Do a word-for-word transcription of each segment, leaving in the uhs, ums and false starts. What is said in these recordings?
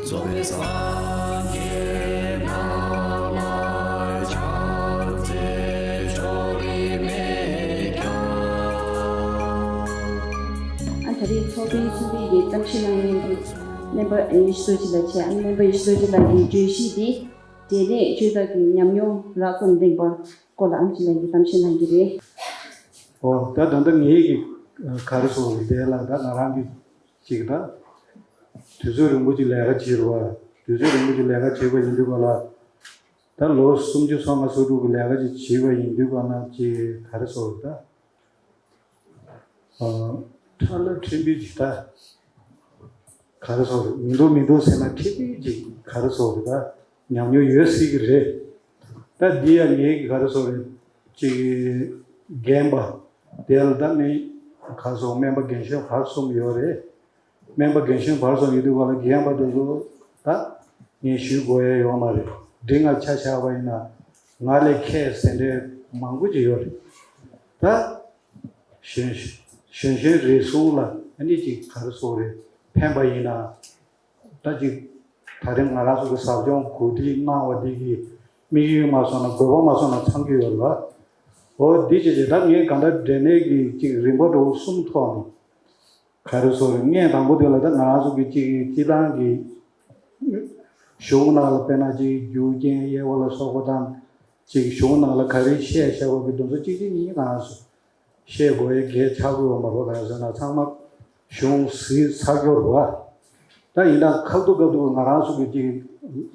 གཙོ་བོས་སངས་རྒྱས་རྣམས་ལ་ཕྱག་འཚལ་ཕྱོགས་རིས་མེད་ཀྱང་། ཨ་ད་རེས་ཚོགས་དཔོན་གསུམ་པའི་གི་གཏམ་བཤད་གནང་མཁན་དེ་སྨན་པ་ཡེ་ཤེས་རྡོ་རྗེ་ལགས་བྱས། ཨ་སྨན་པ་ཡེ་ཤེས་རྡོ་རྗེ་ལགས་ཀྱི་བརྗོད་གཞི་དེ། འབྲས་ནད་བཅོས་ཐབས་ཀྱི་ཉམས་མྱོང་རགས་ཙམ་གླེང་བ་སྐོར་ལ་ཨམ་ཆི་ལགས་ཀྱིས་གཏམ་བཤད་གནང་གི་རེད། ཨོ་ད་ད་ལྟ་ངེད་ཀྱི་ག་རེ་ཟེར་དགོས་རེད། དེ་ལ་ད་ང་རང་གི་ཅིག་ད་དུས་ཚོད་རིང་པོ་ཅིག་ལས་ཀ་བྱས་རེད་བ། དུས་ཚོད་རིང་པོ་ཅིག་ལས་ཀ་བྱས་པ་ཡིན་དུས་ག་ལ། ད་ལོ་སུམ་ཅུ་སོ་ལྔ་སོ་དྲུག་གི་ལས་ཀ་ཅིག་བྱས་པ་ཡིན་དུས་ག་ན་ཅིག་ག་རེ་ཟེར་དགོས་རེད་ད། ཨ། ཁྲ་ལ་ཕྲན་བུ་ཅིག་ད། ག་རེ་ཟེར་དགོས་རེད། མི་འདུག་མི་འདུག་ཟེར་ན་ཕྲན་བུ་ཅིག་ག་རེ་ཟེར་དགོས་རེད་ད། ཉམས་མྱོང་ཡོད་སྲིད་ཀྱི་རེད། ད་འདི་ཡང་ངེད་ཀྱི་ག་རེ་ཟེར་དགོས་རེད། ཅིག་རྒན་པ། དེ་ལ་ད་སྨན་ག་རེ་ཟེར་དགོས། སྨན་པ་རྒན་གཞོན་བར་གསུམ་ཡོད་རེད། སྨན་པ་རྒན་གཞོན་བར་གསུམ་ཡོད་དུས་ག་ལ་རྒན་པ་དེ་ཚོ་ད་ངས་ཞུ་དགོས་ཡ་ཡོད་མ་རེད། འདི་ང་ཆ་བཞག་པ་ཡིན་ན་ང་ལས་མཁས་ཟེར་འདྲ་མང་པོ་ཅིག་ཡོད་རེད། ད་གཞོན་གཞོན་གཞོན་རེ་ཟུང་ལ་ཨ་ནི་ཅིག་ག་རེ་ཟེར་དགོས་རེད། ཕན་པ་ཡིན་ན། ད་ཅིག་ད་རེས་ང་རང་ཚོ་གི་ཟབ་སྦྱོང་གོ་སྒྲིག་གནང་བ་འདི་གི་དམིགས་ཡུལ་མ་སོང་ན་དགོས་པ་མ་སོང་ན་ཚང་གི་ཡོད་རེད་བ། འོ་འདི་བྱས་བྱས་ད་ངས་ག་འདྲ་འབྲས་ནད་ཀྱི་ཅིག་རིམ་པ་འདྲ་བོ་གསུམ་ཐོག་ནས་ག་རེ་ཟེར་དགོས་རེད། ངས་དང་པོ་དེ་ལ་ད་ང་རང་ཚོ་གི་ཅིག་སྤྱི་བཏང་གི་གཞུང་ནང་ལ་དཔེར་ན་ཅིག་རྒྱུ་རྐྱེན་དབྱེ་བ་ལ་སོགས་པ་དང་། ཅིག་གཞུང་ནང་ལ་ག་རེ་བཤད་བཞག་པ་གི་དོན་ཚན་གཅིག་གཅིག་གཉིས་གཉིས་ང་རང་ཚོ་བཤད་དགོས་ཡ་གལ་ཆགས་ཀྱི་ཡོད་མ་རེད། ག་རེ་ཟེར་ན་ཚང་མ་གཞུང་གཟིགས་ཚར་ཡོད་རེད་བ། ད་ཡིན་ན་ཁ་ཐུག་ཁ་ཐུག་ང་རང་ཚོ་གི་ཅིག་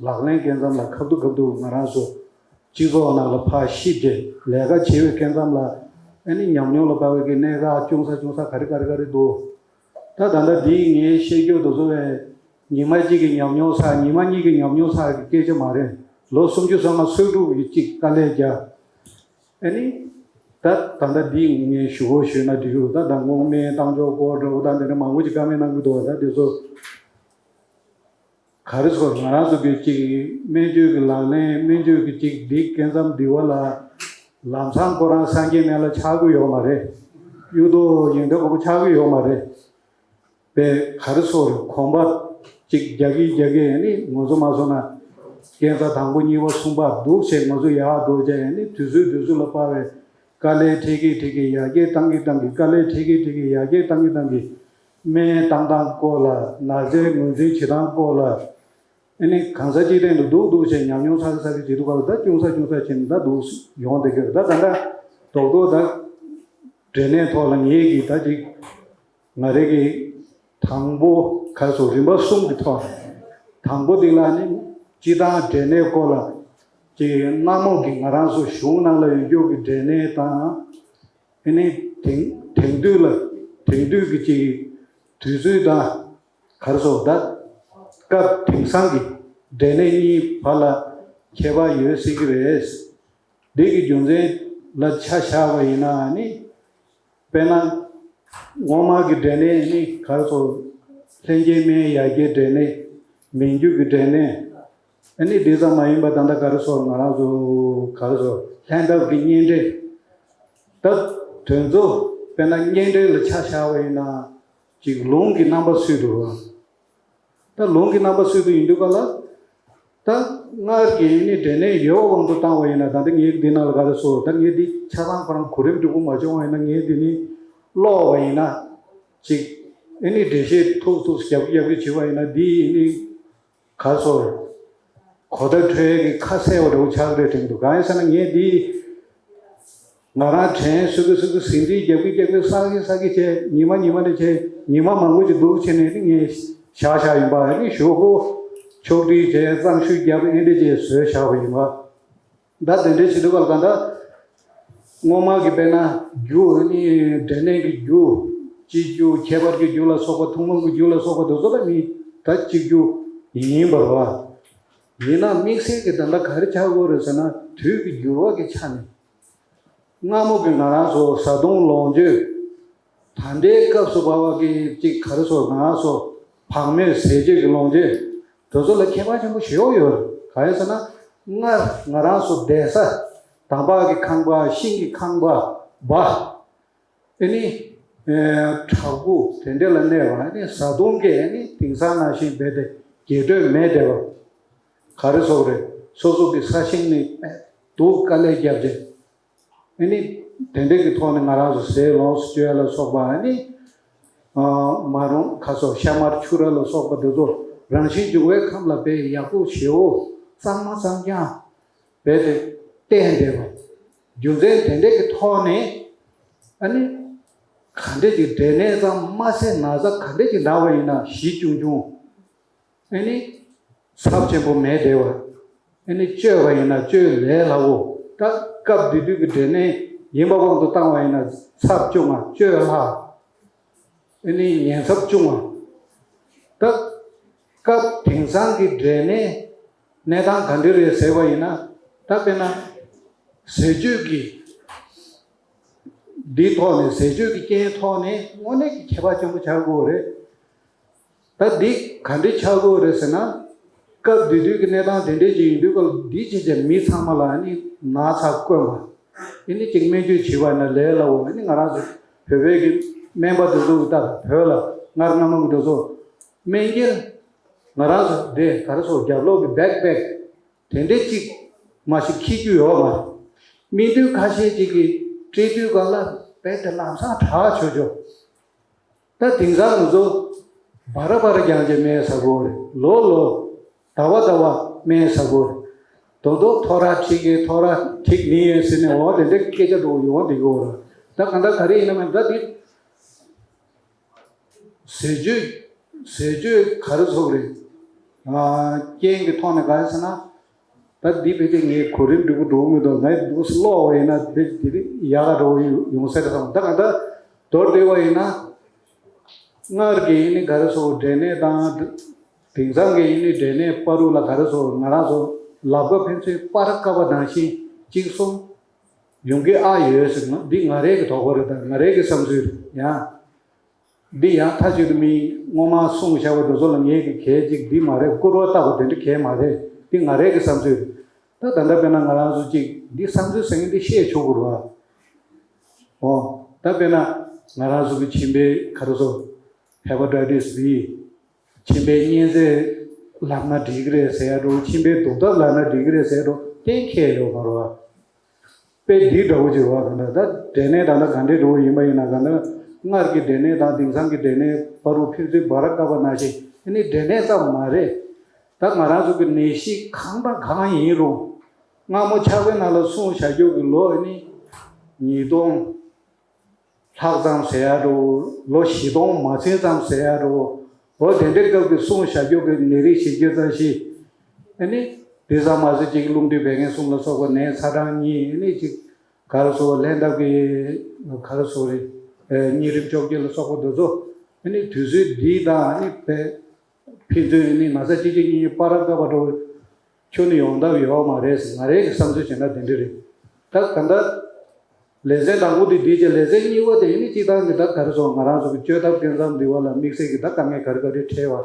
ལག་ལེན་སྐྱེལ་མཚམས་ལ་ཁ་ཐུག་ཁ་ཐུག་ང་རང་ཚོ་སྤྱི་ཚོགས་ནང་ལ་ཕར་ཤེས་བྱས་ལས་ཀ་བྱེད་པའི་སྐྱེལ་མཚམས་ལ་ཨ་ནི་ཉམས་མྱོང་ལ་དཔག་པའི་གི་གནད་འགག་ཅུང་ཟད་ཅུང་ཟད་ག་རེ་ག་རེ་ག་རེ་འདུག་ད་ད་ལྟ་འདི་ངས་བཤད་རྒྱུ་དེ་ཚོ་བས་ཉི་མ་གཅིག་གི་ཉམས་མྱོང་ཚར། ཉི་མ་གཉིས་ཀྱི་ཉམས་མྱོང་ཚར་གྱི་སྐད་ཆ་མ་རེད། ལོ་སུམ་ཅུ་སོ་ལྔ་སོ་དྲུག་གི་ཅིག་དཀའ་ལས་རྒྱག་ཨ་ནི། ད་ད་ལྟ་འདི་ངས་ཞུ་དགོས་ཞུས་ན་འགྲིག་གི་རེད། ད་ད་ངོ་སྨན་བཏང་ཕྱོགས་སྐོར་འདྲ་བོ་ད་འདི་འདྲ་མང་པོ་ཅིག་བཀའ་མོལ་གནང་གི་འདུག་ད་དེ་ཚོ་ག་རེ་ཟེར། ང་རང་ཚོ་གི་ཅིག་སྨན་བཅོས་ཀྱི་ལག་ལེན། སྨན་བཅོས་ཀྱི་ཅིག་འདི་སྐྱེལ་མཚམས་འདི་བ་ལ་ལམ་སང་ཁོ་རང་སངས་རྒྱས་སྨན་བླ་ཆགས་ཀྱི་ཡོད་མ་རེད། གཡུ་ཐོག་ཡོན་ཏན་གོང་པོ་ཆགས་ཀྱི་ཡོད་མ་རེད། པས་ག་རེ་ཟེར་དགོས་རེད། གོམ་པ་ཅིག་རྒྱག་གིན་རྒྱག་གིན་ཨ་ནི་ང་ཚོ་མ་སོང་ན་སྐྱེལ་མཚམས་དང་པོ་གཉིས་པ་གསུམ་པ་འདུག་བྱས་ང་ཚོ་ཡར་འགྲོ་བྱས་ཨ་ནི་དུས་ཚོད་དུས་ཚོད་ལ་དཔག་པའི་དཀའ་ལས་འཕྲད་གིན་འཕྲད་གིན་ཡར་རྒྱས་བཏང་གིན་བཏང་གིན་དཀའ་ལས་འཕྲད་གིན་འཕྲད་གིན་ཡར་རྒྱས་བཏང་གིན་བཏང་གིན་སྨན་བཏང་སྟངས་སྐོར་ལ་ནག་རྫས་ངོས་འཛིན་བྱེད་སྟངས་སྐོར་ལ་ཨ་ནི་གང་ས་ཅིའི་སྟེང་དུ་འདུག་འདུག་བྱས་ཉམས་མྱོང་ཚགས་ཚགས་བྱེད་དུས་སྐབས་ལ་ད་ཅུང་ཟད་ཅུང་ཟད་བྱས་ནས་ད་འདུག་ཡོང་བསྡད་ཀྱི་རེད། ད་ད་ལྟ་རྡོག་རྡོག་ད་འབྲས་ནད་ཐོག་ལ་ངེད་ཀྱིས་ད་ཅིག་ང་རེ་གི་དང་པོ་ག་རེ་ཟེར་རིམ་པ་གསུམ་གྱི་ཐོག་དང་པོ་དེ་ལ་ནི་སྤྱི་བཏང་འབྲས་ནད་སྐོར་ལ་ཅིག་གནའ་མོ་གི་ང་རང་ཚོ་གཞུང་ནང་ལ་ཡོད་རྒྱུ་གི་འབྲས་ནད་དང་ཨ་ནི་དེང་དེང་དུས་ལ་དེང་དུས་ཀྱི་ཅིག་དུས་ཚོད་དང་ག་རེ་ཟེར་ད་སྐབས་དེང་སང་གི་འབྲས་ནད་གཉིས་བར་ལ་ཁྱད་པར་ཡོད་སྲིད་ཀྱི་རེད། འདི་གི་རྒྱུ་མཚན་ལ་ཆ་བཞག་པ་ཡིན་ན་ནི། དཔེར་ན། སྔོན་མ་གི་འབྲས་ནད་ནི་ག་རེ་ཟེར། ལྷན་སྐྱེས་སྨན་ཡར་རྒྱས་འབྲས་ནད། མི་འཇུ་གི་འབྲས་ནད། ཨ་ནི་འདི་ཙམ་མ་ཡིན་པ་ད་ལྟ་ག་རེ་ཟེར་ང་རང་ཚོ་ག་རེ་ཟེར་ལྷན་ཐབས་ཀྱི་གཉན་འབྲས། ད་དོན་ཚོ་དཔེར་ན་གཉན་འབྲས་ལ་ཆ་བཞག་པ་ཡིན་ན། ཅིག་ལུང་གི་རྣམ་པ་སུས་འདུག་ད་ལུང་གི་རྣམ་པ་སུས་འདུག་ཡིན་དུས་ག་ལ། ད་སྔར་གྱི་ནི་འབྲས་ནད་ཡོད་དབང་དུ་བཏང་བ་ཡིན་ན་ད་ལྟ་ངས་འདི་ནང་ལ་ག་རེ་ཟེར་ད་ངས་འདི་ཆ་ཚང་ཁོ་རང་གོ་རིམ་སྒྲིག་པོ་མ་བྱུང་བ་ཡིན་ན་ངས་འདི་ནི་ཀློག་པ་ཡིན་ན། ཅིག་ཨེ་ནི་འགྲེལ་བཤད་ཐུག་ཐུག་རྒྱབ་རྒྱབ་ཀྱི་བྱེད་པ་ཡིན་ན་འདི་ནི་ག་རེ་ཟེར། གོ་བརྡ་འཕྲོད་ཀྱི་ཁ་གསལ་བ་འདྲ་བོ་ཆགས་རེད་དྲན་འདུག་གང་ཡིན་ཟེར་ན་ངས་འདི། ང་རང་དྲན་སོ་གི་སོ་གི་ཟིན་བྲིས་རྒྱབ་ཀྱི་རྒྱབ་ཀྱི་བསགས་ཀྱི་བསགས་ཀྱི་བྱས་ཉི་མ་ཉི་མ་ནས་བྱས་ཉི་མ་མང་པོ་ཅིག་འདུག་བྱས་ནས་ནི་ངས་བཞག་བཞག་ཡིན་པ་ཨ་ནི་ཞོགས་པོ་ཕྱོགས་སྒྲིག་བྱས་གཙང་ཤུད་རྒྱབ་ཨེ་འདྲ་བྱས་བཟོས་བཞག་པ་ཡིན་པ། ད་དེ་འདྲའི་བྱེད་དུས་ག་ལ་ག་ད། སྔོན་མ་གི་དཔེར་ན་རྒྱུ་ཨ་ནི་འབྲས་ནད་ཀྱི་རྒྱུ། སྤྱི་རྒྱུ་ཁྱད་པར་གྱི་རྒྱུ་ལ་སོགས་པ་ཐུན་མོང་གི་རྒྱུ་ལ་སོགས་པ་དེ་ཚོ་ལ་མི་ད་གཅིག་རྒྱུ་ཡིན་པ་རེད་བ། ཡིན་ན་དམིགས་བསལ་གྱི་ད་ལྟ་ག་རེ་ཆགས་ཀྱི་ཡོད་རེད་ཟེར་ན་དུས་ཀྱི་འགྱུར་བ་གི་ཆ་ནས། སྔ་མོ་གི་ང་རང་ཚོ་བཟའ་བཏུང་ལོངས་སྤྱོད། ད་ལྟའི་སྐབས་སུ་བབས་པ་གི་ཅིག་ག་རེ་ཟེར་ང་རང་ཚོ་བག་མེད་ཟས་བཅད་ཀྱི་ལོངས་སྤྱོད། དེ་ཚོ་ལ་ཁྱད་པར་ཆེན་པོ་ཞེ་པོ་ཡོད་རེད། གང་ཡིན་ཟེར་ན་སྔར་ང་རང་ཚོ་བསྡད་ས་དམ་པ་གི་ཁང་པ་ཤིང་གི་ཁང་པ་སྦ། ཨེ་ནི། ཨེ། བྲག་ཕུག་དེ་འདྲ་ལ་གནས་པ་ཨེ་ནི་བཟའ་བཏུང་གི་ཨེ་ནི་དེང་སང་ནང་བཞིན་རྦད་དེ་ རྒྱས་སྤྲོས་མེད་བསྡད་པ། ག་རེ་ཟེར་དགོས་རེད། སོ་སོ་གི་ས་ཞིང་ནི་སྡུག་དཀའ་ལས་བརྒྱབ་བྱས། ཨ་ནི་དེ་འདྲས་ཀྱི་ཐོག་ནས་ང་རང་ཚོ་ཟས་ལོངས་སུ་སྤྱོད་ཡ་ལ་སོགས་པ། ཨ་ནི་ཨ་མ་རུངས་ཁ་སོགས་ཤ་མར་ཆུ་ར་ལ་སོགས་པ་འདི་ཚོ་རང་བཞིན་འབྱུང་བའི་ཁམས་ལ་དཔེ་ཡག་པོ་ཞེ་པོ་གཙང་མ་གཙང་རྐྱང་རྦད་དེ་བསྟེན་བསྡད་པ། རྒྱུ་མཚན་དེ་འདྲས་ཀྱི་ཐོག་ནས་ཨ་ནི་ག་འདྲས་ཀྱི་འབྲས་ནད་ཙམ་མ་ཟད་ན་ཚ་ག་འདྲས་ཀྱི་ན་བ་ཡིན་ན་ཞི་ཆུང་ཆུང་། ཨ་ནི་ཚབས་ཆེན་པོ་མེད་བསྡད་པ། ཨ་ནི་བཅོས་པ་ཡིན་ན་བཅོས་ལས་སླ་བོ། ད་སྐབས་དེ་དུས་ཀྱི་འབྲས་ནད་ཡིན་པ་དབང་དུ་བཏང་བ་ཡིན་ན་ཚབས་ཆུང་བ་བཅོས་སླ། ཨ་ནི་ཉེན་ཚབས་ཆུང་བ། ད་སྐབས་དེང་སང་གི་འབྲས་ནད་གནས་སྟངས་ག་འདྲ་རེད་ཟེར་བ་ཡིན་ན། ད་དཔེར་ན་ཟས་སྤྱོད་ཀྱི་འདིའི་ཐོག་ནས། ཟས་སྤྱོད་ཀྱི་རྐྱེན་ཐོག་ནས་དངོས་གནས་ཀྱི་ཁྱད་པར་ཆེན་པོ་ཆགས་ཀྱི་ཡོད་རེད། ད་འདི་ག་འདྲ་ཆགས་ཀྱི་ཡོད་རེད་ཟེར་ན། སྐབས་དེ་དུས་ཀྱི་གནས་སྟངས་དེ་འདྲས་ཅིག་ཡིན་དུས་སྐབས་འདི་བྱས་བྱས་མི་ཚང་མ་ལ་ཨ་ནི་ན་ཚ་བསྐོན་པ། ཨ་ནི་ཅིག་སྨན་བཅོས་བྱེད་པ་ཡིན་ན་ལས་སླ་བོ། ཨ་ནི་ང་རང་ཚོ་བོད་པའི་གི་སྨན་པ་དེ་ཚོ་གི་ད་བོད་ལ་སྔར་སྔ་མོ་གི་དེ་ཚོ་སྨན་སྦྱིན། ང་རང་ཚོ་དེ་ག་རེ་ཟེར། རྒྱབ་ལོགས་ཀྱི་བེག་པེག་དེ་འདྲས་ཅིག་མ་ཞིག་འཁྱེར་རྒྱུ་ཡོད་མ་རེད། སྨིན་དུས་ཁ་ཤས་ཅིག་གིས་སྤྲད་དུས་ག་ལ་རྦད་དེ་ལམ་སང་དྲག་ཆོག་ཆོག། ད་དེང་སང་ང་ཚོ་སྦ་ར་སྦ་ར་རྒྱག་བྱས་སྨན་ཟ་གི་ཡོད་རེད། ལོ་ལོ་ཟླ་བ་ཟླ་བ་སྨན་ཟ་གི་ཡོད་རེད། དོ་དོ་ཐོ་ར་འཁྲིག་གི་ཐོ་ར་འཁྲིག་ནི་ཡིན་ཟེར་ནས། འོ་དེ་འདྲའི་སྐད་ཆ་འདྲ་བོ་ཡོང་བསྡད་ཀྱི་ཡོད་རེད། ད་གང་ལྟར་ག་རེ་ཡིན་ན་མིན་ན། ད་དེ་ཟས་སྤྱོད། ཟས་སྤྱོད་ག་རེ་ཟེར་དགོས་རེད། ཨ་རྐྱེན་གྱི་ཐོག་ནས་ག་རེ་ཟེར་ན། ད་འདི་ཕལ་ཆེར་ངས་གོ་རིམ་འགྲིག་པོ་འགྲོ་གི་མི་འདུག། ངས་འདུག་སེ་ཀློག་པ་ཡིན་ན་དེ་དེ་རིང་ཡག་ག་འགྲོ་ཡོང་ཟེར་བསམ། ད་ག་ད་མདོར་བསྡུས་པ་ཡིན་ན། སྔར་གྱི་ཨ་ནི་ག་རེ་ཟེར། འབྲས་ནད་དང་། དེང་སང་གི་ཨ་ནི་འབྲས་ནད་བར་དུ་ལ་ག་རེ་ཟེར། ང་རང་ཚོ་ལབ་ཀ་ཕན་ཚུན་སྤར་དཀའ་བ་ནང་བཞིན་གཅིག་གསུམ་ཡོང་གི་ཨ་ཡོད་ཟེར་ན། འདི་ང་རའི་གི་དོགས་པ་རེད། ད་ང་རའི་གི་བསམ་ཚུལ་རེད། ཡང་འདི་ཡང་མཐའ་གཅིག་ཏུ་མི་སྔོན་མ་གསུངས་བཞག་པ་དེ་ཚོ་ལ་ངས་གི་གལ་ཅིག་འདི་མ་རེད། སྐུར་བ་བཏབ་པ་དེ་འདྲ་གལ་མ་རེད། འདི་ང་རའི་གི་བསམ་ཚུལ་རེད། ད་ད་ལྟ་དཔེར་ན་ང་རང་ཚོ་ཅིག་འདི་བསམ་ཚུལ་ཟེར་མཁན་འདི་བཤད་ཆོག་གི་རེད་བ། འོ། ད་དཔེར་ན་ང་རང་ཚོ་གི་མཆིན་པའི་ག་རེ་ཟེར། ཧེ་པ་ཊའི་ཊི་སི་བི། མཆིན་པའི་གཉན་ཚད་ལབ་ན་འགྲིག་གི་རེད་ཟེར་ཡ་འདྲ་བོ། མཆིན་པའི་འདུག་ཐབས་ལབ་ན་འགྲིག་གི་རེད་ཟེར་ཡ་འདྲ་བོ་གཏན་འཁེལ་ཡོད་མ་རེད་བ། དཔེ་འདི་འདྲ་བོ་ཅིག་རེད་བ། གང་ལྟར་ད་འབྲས་ནད་ད་ལྟ་ག་འདྲའི་འདྲ་བོ་ཡིན་པ་ཡིན་ན། གང་ལྟར་སྔར་གྱི་འབྲས་ནད་དང་དེང་སང་གི་འབྲས་ནད་བར་དུ་ཕན་ཚུན་སྦ་ར་བཀབ་པ་ནང་བཞིན། ཨ་ནི་འབྲས་ནད་ཙམ་མ་རེད། ད་ང་རང་ཚོ་གི་ནད་གཞི་གང་དང་གང་ཡིན་རུང་། སྔ་མོ་ཕྱག་དཔེ་ནང་ལ་གསུངས་བཞག་རྒྱུ་གི་ལོ་ཨ་ནི་ཉིས་སྟོང་ལྷག་ཙམ་ཟེར་ཡ་འདྲ་བོ། ལོ་བཞི་སྟོང་མ་ཟིན་ཙམ་ཟེར་ཡ་འདྲ་བོ། འོ་དེ་འདྲའི་སྐབས་ཀྱི་གསུངས་བཞག་རྒྱུ་གི་ནད་རིགས་ཤིག་སྐྱེ་ཙམ་ཞིག། ཨ་ནི་དེ་ཙམ་མ་ཟད་ཅིག་རླུང་མཁྲིས་བད་ཀན་གསུམ་ལ་སོགས་པ་ནད་ཚ་གྲང་གཉིས། ཨ་ནི་ཅིག་ག་རེ་ཟེར། ལྷན་ཐབས་ཀྱི་ག་རེ་ཟེར་རེད། ཨ་གཉན་རིམས་བཅོ་བརྒྱད་ལ་སོགས་པ་དེ་ཚོ། ཨ་ནི་དུས་ཚོད་འདི་དང་ཨ་ནི་བས་ཕན་ཚུན་ཨ་ནི་ན་ཚ་གཅིག་གཅིག་གཉིས་གཉིས་སྤར་དཀའ་བ་འདྲ་བོ་ཁྱོན་ནས་ཡོང་ཐབས་ཡོད་མ་རེད་ཟེར། ང་རའི་གི་བསམ་ཚུལ་བྱས་ན་དེ་འདྲ་རེད། ད་གང་ལྟར་ལེ་ཚན་དང་པོ་དེ་འདི་བྱས། ལེ་ཚན་གཉིས་པ་དེ་ཨ་ནི་སྤྱིར་བཏང་གི་ད་ག་རེ་ཟེར། ང་རང་ཚོ་གི་བཅོས་ཐབས་སྐབས་མཚམས་འདི་བ་ལ་དམིགས་བསལ་གྱི་ད་དཀའ་ངལ་ག་རེ་ག་རེ་འཕྲད་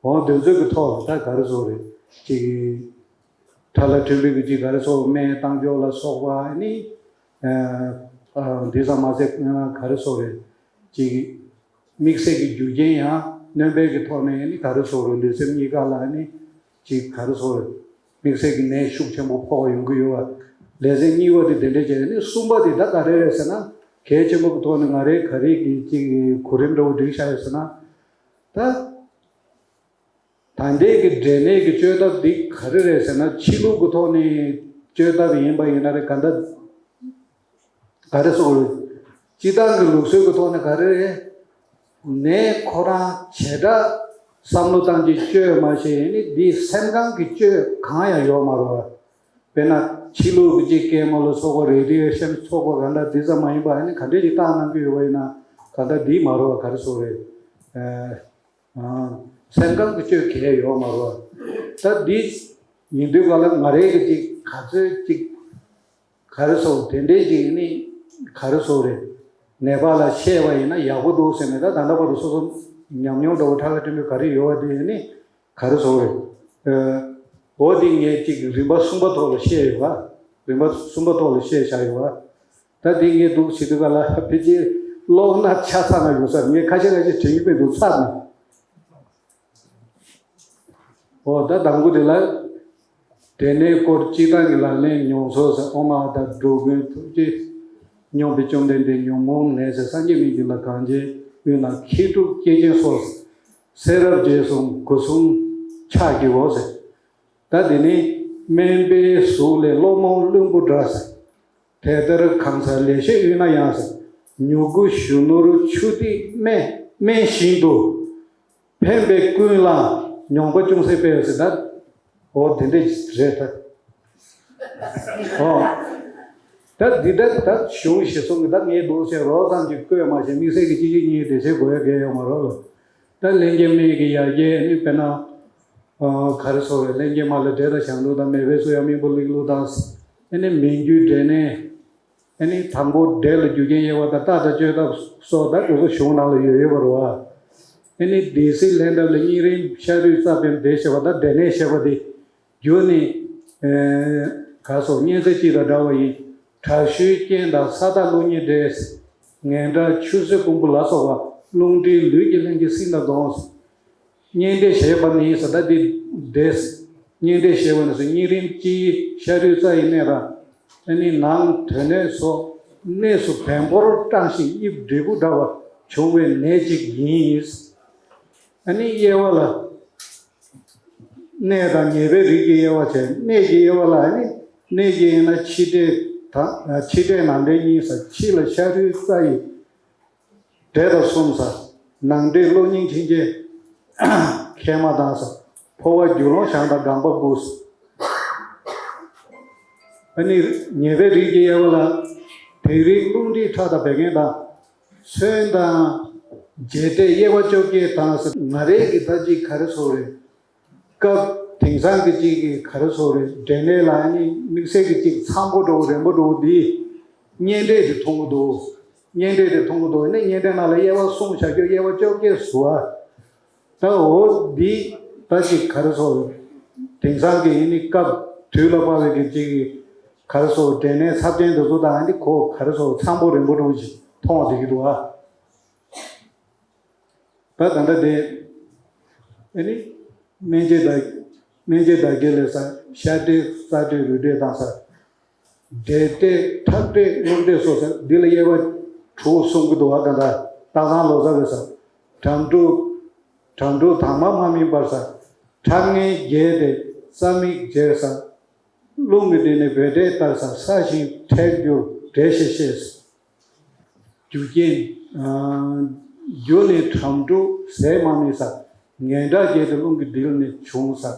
པ། འོ་དེ་ཚོ་གི་ཐོག་ལ་ད་ག་རེ་ཟེར་རེད། ཅིག་ཁྲ་ལ་ཁྲིམས་ལུགས་ཀྱི་ཅིག་ག་རེ་ཟེར། སྨན་བཏང་ཕྱོགས་ལ་སོགས་པ། ཨ་ནི་ཨ་འདི་ཙམ་མ་ཟད་ག་རེ་ཟེར་རེད། ཅིག་དམིགས་བསལ་གྱི་རྒྱུ་རྐྱེན་ཡང་སྣོན་པའི་གི་ཐོག་ནས་ཨ་ནི་ག་རེ་ཟེར་རེད། ལུས་སེམས་གཉིས་ཀ་ལ་ཨ་ནི་ཅིག་ག་རེ་ཟེར་རེད། དམིགས་བསལ་གྱི་ནད་ཤུགས་ཆེན་པོ་ཕོག་ཡོང་གི་ཡོད་པ། ལེ་ཚན་གཉིས་པ་དེ་དེ་འདྲ་བྱས། ཨ་ནི་གསུམ་པ་དེ་ད་ག་རེ་རེད་ཟེར་ན། གལ་ཆེན་པོ་གི་ཐོག་ནས་ང་རའི་ག་རེ་གི་ཅིག་གོ་རིམ་འདྲ་བོ་བསྒྲིགས་བཞག་ཡོད་ཟེར་ན། ད་ད་ལྟའི་གི་འབྲས་ནད་ཀྱི་བཅོས་ཐབས་འདི་ག་རེ་རེད་ཟེར་ན། ཕྱི་ལུགས་ཀྱི་ཐོག་ནས་བཅོས་ཐབས་ཡིན་པ་ཡིན་ན་རེད། ག་འདྲ་ག་རེ་ཟེར་དགོས་རེད། སྤྱིར་བཏང་གི་ལུགས་སྲོལ་གྱི་ཐོག་ནས་ག་རེ་རེད། ནད་ཁོ་རང་བྱེ་བྲག་བསམ་བློ་བཏང་གི་བཅོས་མ་ཤེས་ནི་འདི་སེམས་ཁམས་ཀྱི་བཅོས་གང་ཡང་ཡོད་མ་རེད་བ། དཔེར་ན་ཕྱི་ལུགས་ཀྱི་ཅིག་སྐྱེས་མ་ལ་སོགས་པ། རེ་ཌི་ཡེ་ཤན་ཚོགས་པ་ག་འདྲ་འདི་ཙམ་མ་ཡིན་པ། ཨ་ནི་ག་འདྲས་ཅིག་བཏང་གནང་གི་ཡོད་པ་ཡིན་ན། ག་འདྲ་འདི་མ་རེད་བ། ག་རེ་ཟེར་དགོས་རེད། ཨ། ཨ། སེམས་ཁམས་ཀྱི་བཅོས་གལ་ཡོད་མ་རེད་བ། ད་འདི་ཡིན་དུས་ག་ལ་ང་རའི་གི་ཅིག་ག་ཚོད་ཅིག་ག་རེ་ཟེར། དེ་འདྲའི་ཅིག་ནི་ག་རེ་ཟེར་རེད། ནད་པ་ལ་བཤད་པ་ཡིན་ན་ཡག་པོ་འདུག་ཟེར་ནས། ད་ད་ལྟ་བར་དུ་སོ་སོ་ཉམས་མྱོང་འདྲ་བོ་ཁྲ་ལ་ཁྲིམས་པའི་ག་རེ་ཡོད་པ་དེ་ནི་ག་རེ་ཟེར་རེད། ཨ། འོ་དེ་ངས་ཅིག་རིམ་པ་གསུམ་པ་ཐོག་ལ་བཤད་ཡོད་པ། རིམ་པ་གསུམ་པ་ཐོག་ལ་བཤད་བཞག་ཡོད་པ། ད་དེ་ངས་འདུག་བྱེད་དུས་ག་ལ་ཕལ་ཆེར་ཀློག་ན་ཆ་ཚང་ན་ཡོང་ས་རེད། ངས་ཁ་ཤས་ཁ་ཤས་དྲན་གྱི་མི་འདུག་ཚར་ནས། འོ་ད་དང་པོ་དེ་ལ། དེ་ནས་སྐོར་སྤྱི་བཏང་གི་ལག་ལེན་མྱོང་ཚོར་ཟེར། ཨོཾ་ཨ་ཏཱ་འགྲོ་ཀུན་ཐུགས་རྗེ་སྙོམས་པའི་བཅོམ་ལྡན་འདས་ཉོན་མོངས་ནད་ཟེར། སངས་རྒྱས་མི་འགྱུར་ལ་གང་བྱེད་དབུས་ན། མཁས་གྲུབ་སྐྱེས་ཆེན་སོགས། ཚེ་རབས་རྗེས་གསུམ་སྒོ་གསུམ་ཕྱག་བགྱིའོ་ཟེར། ད་དེ་ནས་སྨན་པའི་གཟུགས་ལས་སློང་མོ་བླུན་པོ་འདྲ་ཟེར། དེ་ལྟར་གང་ཟག་ལེགས་བཤད་དབུས་ན་ཡང་ཟེར། མྱུ་གུ་གཞོན་ནུར་ཆུ་ཐིགས་སྨན་སྨན་བཞིན་དུ། ཕན་པའི་ཀུན་ལ་མྱོང་པ་ཅུང་ཟད་སྤེལ་ཟེར། ད་འོ་དེ་འདྲས་རེད་ད། འོ། ད་འདི་ལྟར་ད་གཞུང་ཞེས་གསུངས་ཀྱི། ད་ངས་འདུག་ཟེར་རོགས་ཙམ་ཅིག་བཀོད་མ་བྱས། དམིགས་བསལ་གྱི་གཅིག་གཅིག་གཉིས་གཉིས་དེ་ཟེར་དགོས་ཡ་གལ་ཡོད་མ་རེད་ལ། ད་ལྷན་སྐྱེས་སྨན་གྱི་ཡ་གྱལ་ནི་དཔེར་ན། ཨ། ག་རེ་ཟེར་དགོས་རེད། ལྷན་སྐྱེས་མ་ལ་འབྲས་དང་ཞབས་བྲོ་དང་། མེ་ཕོའི་གསོ་ཡག་སྨིན་པོ་ལེགས་བླུགས་དང་། ཨ་ནི་མན་རྒྱུད་འབྲས་ནད། ཨ་ནི་དང་པོ་འབྲས་ལ་རྒྱུ་རྐྱེན་དབྱེ་བ་དང་། རྟགས་དང་བཅོས་ཐབས་སོགས་ད་དེ་ཚོ་གཞུང་ནང་ལ་ཡོད་ཡོད་པ་རེད་བ། ཨ་ནི་སྡེ་སྲིད་ལྷན་ཐབས་ལ་གཉན་རིམས་ཤ་རུས་རྩ་བན་འབྲས་བཤད་པ་དང་། འབྲས་ནད་བཤད་པ་དེ། རྒྱུ་ནི། ཨེ། ག་རེ་ཟེར། གཉན་ཚད་གཅིག་དང་འདྲ་བ་ཡིན། དྲག་ཤུལ་རྐྱེན་དང་ས་མཐའ་རླུང་གཉིས་འདྲེས། ངན་དགྲ་ཆུ་སྲིན་ཀོང་བུ་ལ་སོགས་པ། རླུང་མཁྲིས་ལུས་ཀྱི་ལྷན་སྐྱེས་སྲིན་དང་བསྡོངས། གཉན་འབྲས་བཤད་པ་ནི་ཟེར། ད་འདི་འདྲེས། གཉན་འབྲས་བཤད་པ་ནི་ཟེར། གཉན་རིམས་སྤྱིའི་ཤ་རུས་རྩ་ཡི་ནད་དང་། ཨ་ནི་ནང་དོན་ནད་སོགས་གནས་སུ་བེམ་པོར་སྐྲངས་ཤིང་དབྱིབས་འབྲས་བུ་འདྲ་བ་བྱུང་བའི་ནད་ཅིག་ཡིན། ཨ་ནི་དབྱེ་བ་ལ། གནས་དང་ཉེས་པའི་རིགས་ཀྱི་དབྱེ་བ་བྱས། གནས་ཀྱི་དབྱེ་བ་ལ་ནི། གནས་ཀྱི་དབྱེ་ན་ཕྱི་འབྲས་དང་། ཕྱི་འབྲས་ནང་འབྲས་གཉིས་ཟེར། ཕྱི་ལ་ཤ་རུས་རྩ་ཡི་འབྲས་དང་གསུམ་ཟེར། ནང་འབྲས་གློ་སྙིང་མཁྲིས་ལྕེ་མཁལ་མ་དང་ཟེར། ཕོ་བ་རྒྱུ་ལོང་བྱང་དང་སྒང་པ་དགུ་ཟེར། ཨ་ནི་ཉེས་པའི་རིགས་ཀྱི་དབྱེ་བ་ལ། དེ་རིང་རླུང་མཁྲིས་ཁྲག་དང་བད་ཀན་དང་། མཚོན་དང་བརྒྱད་འདྲེས་དབྱེ་བ་བཅོ་བརྒྱད་དང་ཟེར། ང་རའི་གི་ད་ཅིག་ག་རེ་ཟེར་དགོས་རེད། སྐབས་དེང་སང་གི་ཅིག་གི་ག་རེ་ཟེར་དགོས་རེད། འབྲས་ནད་ལ་ནི་དམིགས་བསལ་གྱི་ཅིག་ཚ་པོ་འདྲ་བོ་རན་པོ་འདྲ་བོ་འདི། གཉན་འབྲས་དེ་མཐོང་གི་འདུག་གཉན་འབྲས་དེ་མཐོང་གི་འདུག་ནི་གཉན་འབྲས་ནང་ལ་དབྱེ་བ་གསུམ་བྱ་རྒྱུ། དབྱེ་བ་བཅོ་བརྒྱད་བཟོ་བ། ད་འོ་འདི་ད་ཅིག་ག་རེ་ཟེར་དགོས་རེད། དེང་སང་གི་ཨ་ནི་སྐབས་དུས་ལ་བབས་པའི་གི་ཅིག་གི་ག་རེ་ཟེར་དགོས། འབྲས་ནད་ཚབས་ཆེན་འདི་ཚོ་དང་ཨ་ནི་ཁོ་ག་རེ་ཟེར་དགོས། ཚ་པོ་རན་པོ་འདྲ་བོ་ཅིག་མཐོང་བསྡད་ཀྱི་འདུག་ཨ། ད་ད་ལྟ་དེ། ཨ་ནི། སྨན་དཔྱད་བརྡ། སྨན་དཔྱད་བརྡ་སྐྱེལ་ལས་ས། ཤ་འབྲས་རྩ་འབྲས་རུས་འབྲས་དང་ས། འབྲས་འབྲས་ཁྲག་འབྲས་རླུང་འབྲས་སོགས་ས། འདི་ལ་དབྱེ་བ་དྲུག་གསུང་གི་འདུག་བ། ད་ལྟ་སྟག་ཚང་ལོ་ཙཱ་བས་ས། གྲམ་དྲུག་གྲམ་དྲུག་དྭངས་མ་མ་སྨིན་པར་ས། ཁྲག་ངན་བརྒྱད་དེ་རྩ་མིག་འབྱེད་ས། རླུང་གི་སྟེང་ནས་བད་འབྲས་ལྟར་ས། ས་ཞིང་ཁྲག་འགྱུར་འབྲས་ཤེས་ཤེས། རྒྱུ་རྐྱེན། རྒྱུ་ནི་གྲམ་དྲུག་ཟས་མ་སྨིན་ས། ངན་དགྲ་བརྒྱད་དེ་རླུང་གི་མདུན་ནས་བྱུང་ས།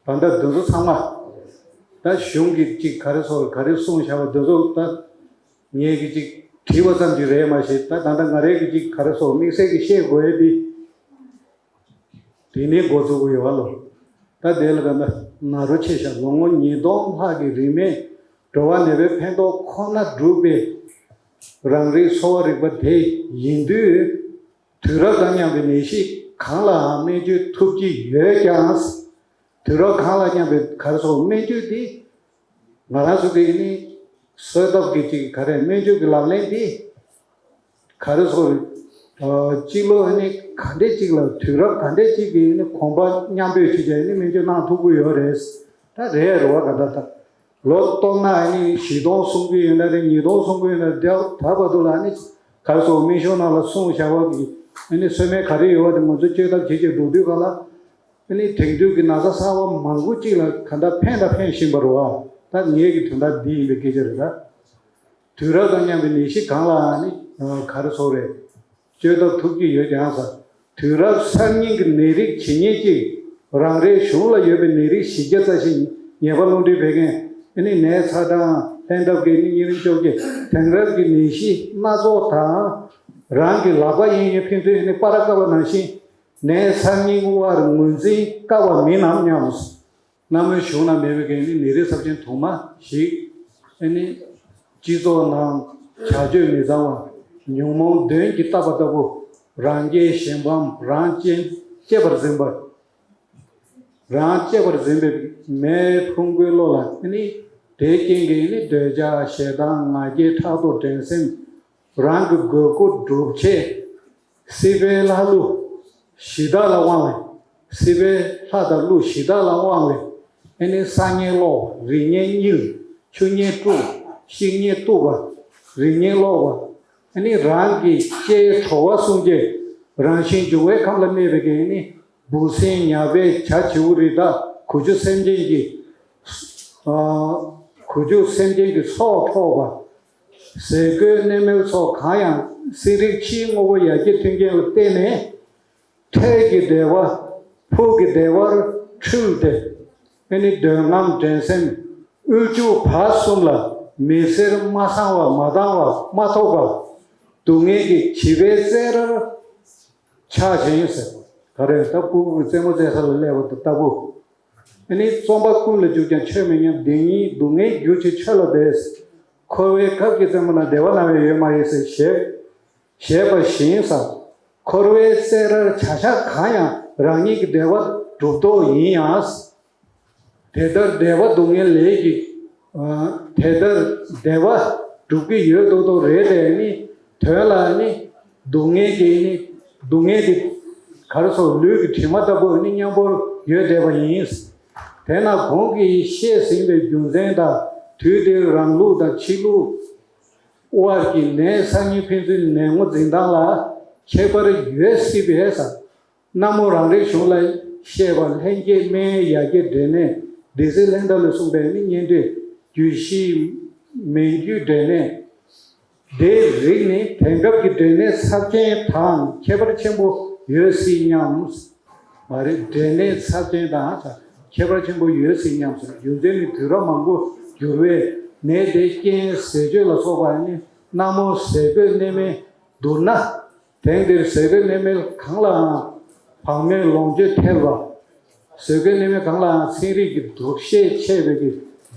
ད་ལྟ་འདི་ཚོ་ཚང་མ། ད་གཞུང་གི་ཅིག་ག་རེ་ཟེར་དགོས་རེད། ག་རེ་གསུངས་བཞག་པ་འདི་ཚོ་ད། ངས་གི་ཅིག་བྲིས་པ་ཙམ་ཅིག་རེད་མ་གཞི། ད་ད་ལྟ་ང་རས་གི་ཅིག་ག་རེ་ཟེར་དགོས། དམིགས་བསལ་གྱི་བཤད་དགོས་ཡས་འདི། དེ་ནས་འགོ་བཙུགས་ཀྱི་ཡོད་པ་ལོ། ད་དེ་ལ་ད་ལྟ་ན་རོ་ཆེ་ཤ་ལོ་ངོ་ཉིས་སྟོང་ལྷག་གི་རིང་མས་འགྲོ་བ་ནད་པའི་ཕན་ཐོགས་ཁོ་ན་བསྒྲུབས་པའི་རང་རིག་གསོ་བ་རིག་པ་དེ་ཡིན་དུས། དུས་རབས་དང་མཉམ་པའི་ནད་གཞི་གང་ལའང་སྨན་བཅོས་ཐུབ་ཀྱི་ཡོད་ཀྱང་། དུས་རབས་གང་ལ་མཉམ་པའི་ག་རེ་ཟེར་དགོས། སྨན་བཅོས་འདི། ང་རང་ཚོ་གི་ནི་གསོ་ཐབས་ཀྱི་ཅིག་ག་རེ། སྨན་བཅོས་ཀྱི་ལག་ལེན་འདི། ག་རེ་ཟེར་དགོས་རེད། སྤྱི་ལོ་ནི་ག་འདྲས་ཅིག་ལ། དུས་རབས་ག་འདྲས་ཅིག་གི་ནི་གོམ་པ་མཉམ་སྤོས་བྱས་བྱས་ནི་སྨན་བཅོས་གནང་ཐུབ་ཀྱི་ཡོད་རེད། ད་རེད་རེད་བ། ག་ད་ད་ལོ་སྟོང་ན་ནི་བཞི་སྟོང་གསུང་གི་ཡོད་ན་རེད། ཉིས་སྟོང་གསུང་གི་ཡོད་ན་རེད། ད་བར་དུ་ལ་ནི་ག་རེ་ཟེར་དགོས། སྨན་གཞུང་ནང་ལ་གསུངས་བཞག་པ་གི་ནི་གསོལ་སྨན་ག་རེ་ཡོད་པ་དེ་ང་ཚོ་བཅོས་ཐབས་བྱེད་བྱེད་འགྲོ་དུས་ག་ལ། ཨ་ནི་དེང་དུས་ཀྱི་ན་ཚ་གསར་བ་མང་པོ་གཅིག་ལ་ག་འདྲ་ཕན་དང་ཕན་བཞིན་པ་རེད་བ། ད་ངེད་ཀྱི་དོན་དག་འདི་ཡིན་པའི་སྐད་ཆ་རེད་ད། དུས་རབས་དང་མཉམ་པའི་ནད་གཞི་གང་ལའང་ནི་ག་རེ་ཟེར་དགོས་རེད། བཅོས་ཐབས་ཐུབ་ཀྱི་ཡོད་ཀྱང་ཟེར། དུས་རབས་གསར་རྙིང་གི་ནད་རིགས་ཇི་སྙེད་ཅིག་རང་རེའི་གཞུང་ལ་ཡོད་པའི་ནད་རིགས་བཞི་བརྒྱ་རྩ་བཞི། ཉེན་ཁ་རླུང་མཁྲིས་བད་ཀན། ཨ་ནི་ནད་ཚ་གྲང་། ལྷན་ཐབས་ཀྱི་ནི་གཉན་རིམས་བཅོ་བརྒྱད། དེང་རབས་ཀྱི་ནད་གཞི་སྣ་ཚོགས་དང་། རང་གི་ལག་པ་གཡས་གཡོན་ཕན་ཚུན་ནི་སྤར་དཀའ་བ་ནང་བཞིན། ནད་གསར་རྙིང་དབར་ངོས་འཛིན་དཀའ་བ་མིན་ནམ་སྙམ། གནའ་མོའི་གཞུང་ན་མེད་པའི་གི་ནི་ནད་རིགས་ཚབས་ཆེན་དུ་མ་ཞིག་ཨ་ནི་སྤྱི་ཚོགས་ནང་བྱ་སྤྱོད་མི་བཟང་བ། ཉོན་མོངས་གདོན་གྱིས་བཏབ་པ་ལྟ་བུ། རང་རྒྱལ་གཞན་ཕམ། རང་གཅེས་གཅེས་པར་འཛིན་པ། རང་གཅེས་པར་འཛིན་པའི་མེ་ཕུང་པོའི་བློ་ལ་ནི། དེའི་རྐྱེན་གྱིས་ནི་འདོད་ཆགས་ཞེ་སྡང་ང་རྒྱལ་ཕྲག་དོག་འགྲན་སེམས། རང་གི་དགོས་མཁོ་སྒྲུབ་ཆེད་སྲིད་པའི་ལྷ་ཀླུ་གཞི་བདག་ལ་དབང་ སྲིད་པའི་ལྷ་དང་ཀླུ་གཞི་བདག་ལ་དབང་བའི་ཨ་ནི་ས་ངན་ལོག་པ། རིགས་ངན་གཉིད། ཆུ་ངན་དཀྲུགས། ཤིང་ངན་གཏུབ་པ། རིགས་ངན་ལོག་པ། ཨ་ནི་རང་གི་ལྕེའི་བྲོ་བ་གསུམ་གྱིས་རང་བཞིན་འབྱུང་བའི་ཁམས་ལ་གནས་པའི་གི་ཨ་ནི་འབུ་སྲིན་ཉ་དབྱེ་བྱ་བྱིའུ་རི་དྭགས་གོ་ཆུ་སེམས་ཅན་གྱི་ཨ་གོ་ཆུ་སེམས་ཅན་གྱི་སྲོག་འཕྲོག་པ། ཟས་གོས་གནས་མལ་སོགས་གང་ཡང་སྲིན་རིགས་ཕྱིའི་དངོས་པོ་ཡར་རྒྱས་མཐུན་རྐྱེན་ལ་བརྟེན་ནས། འཕྲལ་གྱི་བདེ་བ། ཕུགས་ཀྱི་བདེ་བར་འཁྲུལ་ཏེ། ཨ་ནི་འདོད་རྔམ་འགྲན་སེམས། དབུལ་ཕྱུག་བར་གསུམ་ལ་མི་སེར་མ་ཚང་བ། མ་འདང་བ། མ་ཐོགས་པ། སྡུག་བསྔལ་གྱི་བྱིས་པའི་རྩེད་རར་ཆགས་ཤིང་ཟེར། ག་རེ་ད་སྤུ་གུ་གི་རྩེད་མོ་རྩེ་ས་ལ་སླེབས་པ་དང་ལྟ་བུ། ཨ་ནི་རྩོམ་པ་ཀུན་ལ་འཇུག་ཀྱང་ཆོས་མི་ཉམས། སྡུག་བསྔལ་སྡུག་བསྔལ་རྒྱུ་ཆེ་ཆོས་ལ་འབད། འཁོར་བའི་སྐབས་ཀྱི་རྩེད་མོ་ན་བདེ་བ་སྣང་བའི་ཡུལ་མ་ཡིན་ཟེར་ཞེས་ཞེས་པ་བཞིན་ཟེར། འཁོར་བའི་རྩེད་རར་བྱ་བཞག་གང་ཡང་རང་ཉིད་ཀྱི་བདེ་བ་སྒྲུབ་དོ་ཡིན་ཡང་། དེ་ལྟར་བདེ་བ་སྡུག་བསྔལ་ལས་ཀྱི། ཨ་དེ་ལྟར་བདེ་བ་སྒྲུབ་ཀྱི་ཡོད་མདོག་མདོག་རེད་དེ་ནི། དོན་ལ་ནི་སྡུག་བསྔལ་གྱི་ནི། སྡུག་བསྔལ་གྱི་ག་རེ་ཟེར། ལུས་ཀྱི་དྲི་མ་ལྟ་བུ་ནི་མཉམ་པོར་ཡོད་བསྡད་པ་ཡིན། དེས་ན་གོང་གི་བཤད་ཟིན་པའི་རྒྱུ་མཚན་དང་། དུས་འདིར་རང་ལུགས་དང་ཕྱི་ལུགས་དབར་གྱི་ནད་སང་ཉིན་ཕན་ཚུན་ནད་ངོ་འཛིན་སྟངས་ལ་ཁྱད་པར་ཡོད་སྲིད་པས་ཟེར། གནའ་མོ་རང་རེའི་གཞུང་ལ་བཤད་པ། ལྷན་སྐྱེས་སྨན་ཡར་རྒྱས་འབྲས་ནད། སྡེ་སྲིད་ལྷན་ཐབས་ལས་གསུངས་པའི་ནི་གཉེན་འབྲེལ་རྒྱུད་བཞི་མན་རྒྱུད་འབྲས་ནད། དེའི་རིགས་ནི་དེང་སྐབས་ཀྱི་འབྲས་ནད་ཚབས་ཆེན་དང་ཁྱད་པར་ཆེན་པོ་ཡོད་སྲིད་སྙམ། མ་རེད། འབྲས་ནད་ཚབས་ཆེན་དང་ཁྱད་པར་ཆེན་པོ་ཡོད་སྲིད་སྙམ་ཟེར། རྒྱུ་མཚན་ནི་དུས་རབས་མང་པོ་འགྱུར་བས་ནད་དེ་རྐྱེན་ཟས་སྤྱོད་ལ་སོགས་པ་ནི་གནའ་མོ་ཟས་གོས་གནས་མལ་བསྡུར་ན། དེང་འདིར་ཟས་གོས་གནས་མལ་གང་ལའང་བག་མེད་ལོངས་སྤྱོད་ཐེབས་པ། ཟས་གོས་གནས་མལ་གང་ལའང་ཚན་རིག་གི་སྡུག་ཤས་ཆེ་བའི་གི་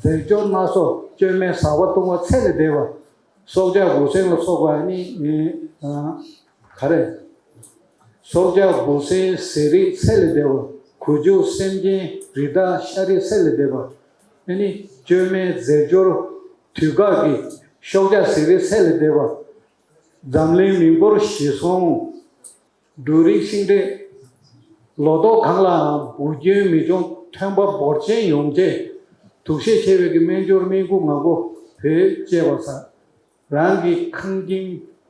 རྫས་སྦྱོར་སྣ་ཚོགས། བཅོས་མའི་ཟ་བ་བཏུང་བ་ཚད་ལས་འདས་པ། སྲོག་ཆགས་འབུ་སྲིན་ལ་སོགས་པ་ནི་ནི་ཨ་ག་རེ། སྲོག་ཆགས་འབུ་སྲིན་ཟས་རིགས་ཚད་ལས་འདས་པ། གོ་ཆུ་སེམས་ཅན་རི་དྭགས་ཤ་རིགས་ཚད་ལས་འདས་པ། ཨ་ནི་བཅོས་མའི་རྫས་སྦྱོར་དུས་བཀག་གི་ཤོག་ཆག་ཟས་རིགས་ཚད་ལས་འདས་པ། འཛམ་གླིང་མི་འབོར་གཞི་བཟུང་། འབྲུ་རིགས་ཤིང་འབྲས། ལོ་ཏོག་གང་ལའང་འབུ་སྐྱོན་མི་འབྱུང་། ཐོན་པ་འབོར་ཆེན་ཡོང་ཆེད་དུག་ཤས་ཆེ་བའི་གི་སྨན་སྦྱོར་སྨན་ཁུ་ང་གོ་བོས་བཅད་པ་ཟ། རང་གི་ཁང་ཁྱིམ་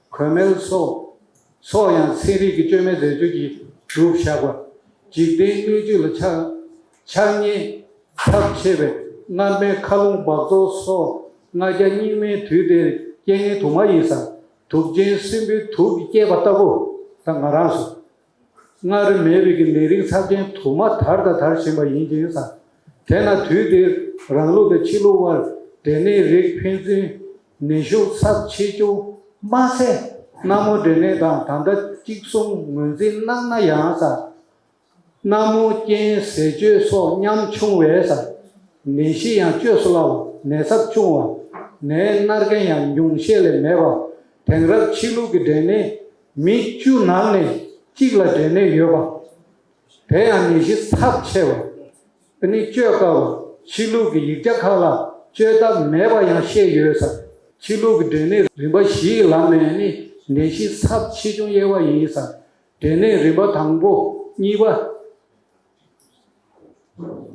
གོས་མལ་སོགས་སོགས་ཡང་ཚན་རིག་གི་བཅོས་མའི་རྫས་སྦྱོར་གྱིས་གྲུབ་བཞག་པ། འཇིག་རྟེན་སྣོད་བཅུད་ལ་ཆགས་ཆགས་ཉེས་ཚབས་ཆེ་བའི་སྔར་མེད་མཁའ་རླུང་འབག་བཙོག་སོགས་ལྔ་བརྒྱ་སྙིགས་མའི་དུས་འདིར་སྐྱེ་ངན་དུ་མ་ཡིན་ཟེར། དུག་ཅན་སྲིན་པོའི་དུག་གིས་བསྐྱེད་པ་ལྟ་བུ་དང་ང་རང་སོ། སྔར་མེད་པའི་གི་ནད་རིགས་ཚབས་ཆེན་དུ་མ་དར་དང་དར་བཞིན་པ་ཡིན་ཅིང་ཟེར། དེས་ན་དུས་འདིར་རང་ལུགས་དང་ཕྱི་ལུགས་དབར་འབྲས་ནད་རིགས་ཕན་ཚུན་ནད་ཤུགས་ཚབས་ཆེ་ཆུང་མ་ཚད། གནའ་མོ་འབྲས་ནད་དང་ད་ལྟ་གཅིག་མཚུངས་ངོས་འཛིན་གནང་ན་ཡང་ཟེར། གནའ་མོ་རྐྱེན་ཟས་སྤྱོད་སོགས་ཉམ་ཆུང་བས་ཟེར། ནད་གཞི་ཡང་བཅོས་སུ་སླ་བ། ནད་ཚབས་ཆུང་བ། ནད་མནར་མཁན་ཡང་ཉུང་ཤས་ལས་མེད་པ། དེང་རབས་ཕྱི་ལུགས་ཀྱི་འབྲས་ནད་མི་བཅུ་ནང་ནས་གཅིག་ལ་འབྲས་ནད་ཡོད་པ། དེ་ཡང་ནད་གཞི་ཚབས་ཆེ་བ། ཨ་ནི་བཅོས་དཀའ་བ། ཕྱི་ལུགས་ཀྱི་ཡིག་ཆ་ཁག་ལ་བཅོས་ཐབས་མེད་པ་ཡང་བཤད་ཡོད་ཟེར། ཕྱི་ལུགས་ཀྱི་འབྲས་ནད་རིམ་པ་བཞིའི་ལམ་ནས་ནི་ནད་གཞི་ཚབས་ཆེ་ཆུང་དབྱེ་བ་ཡིན་ཟེར། འབྲས་ནད་རིམ་པ་དང་པོ་གཉིས་པ།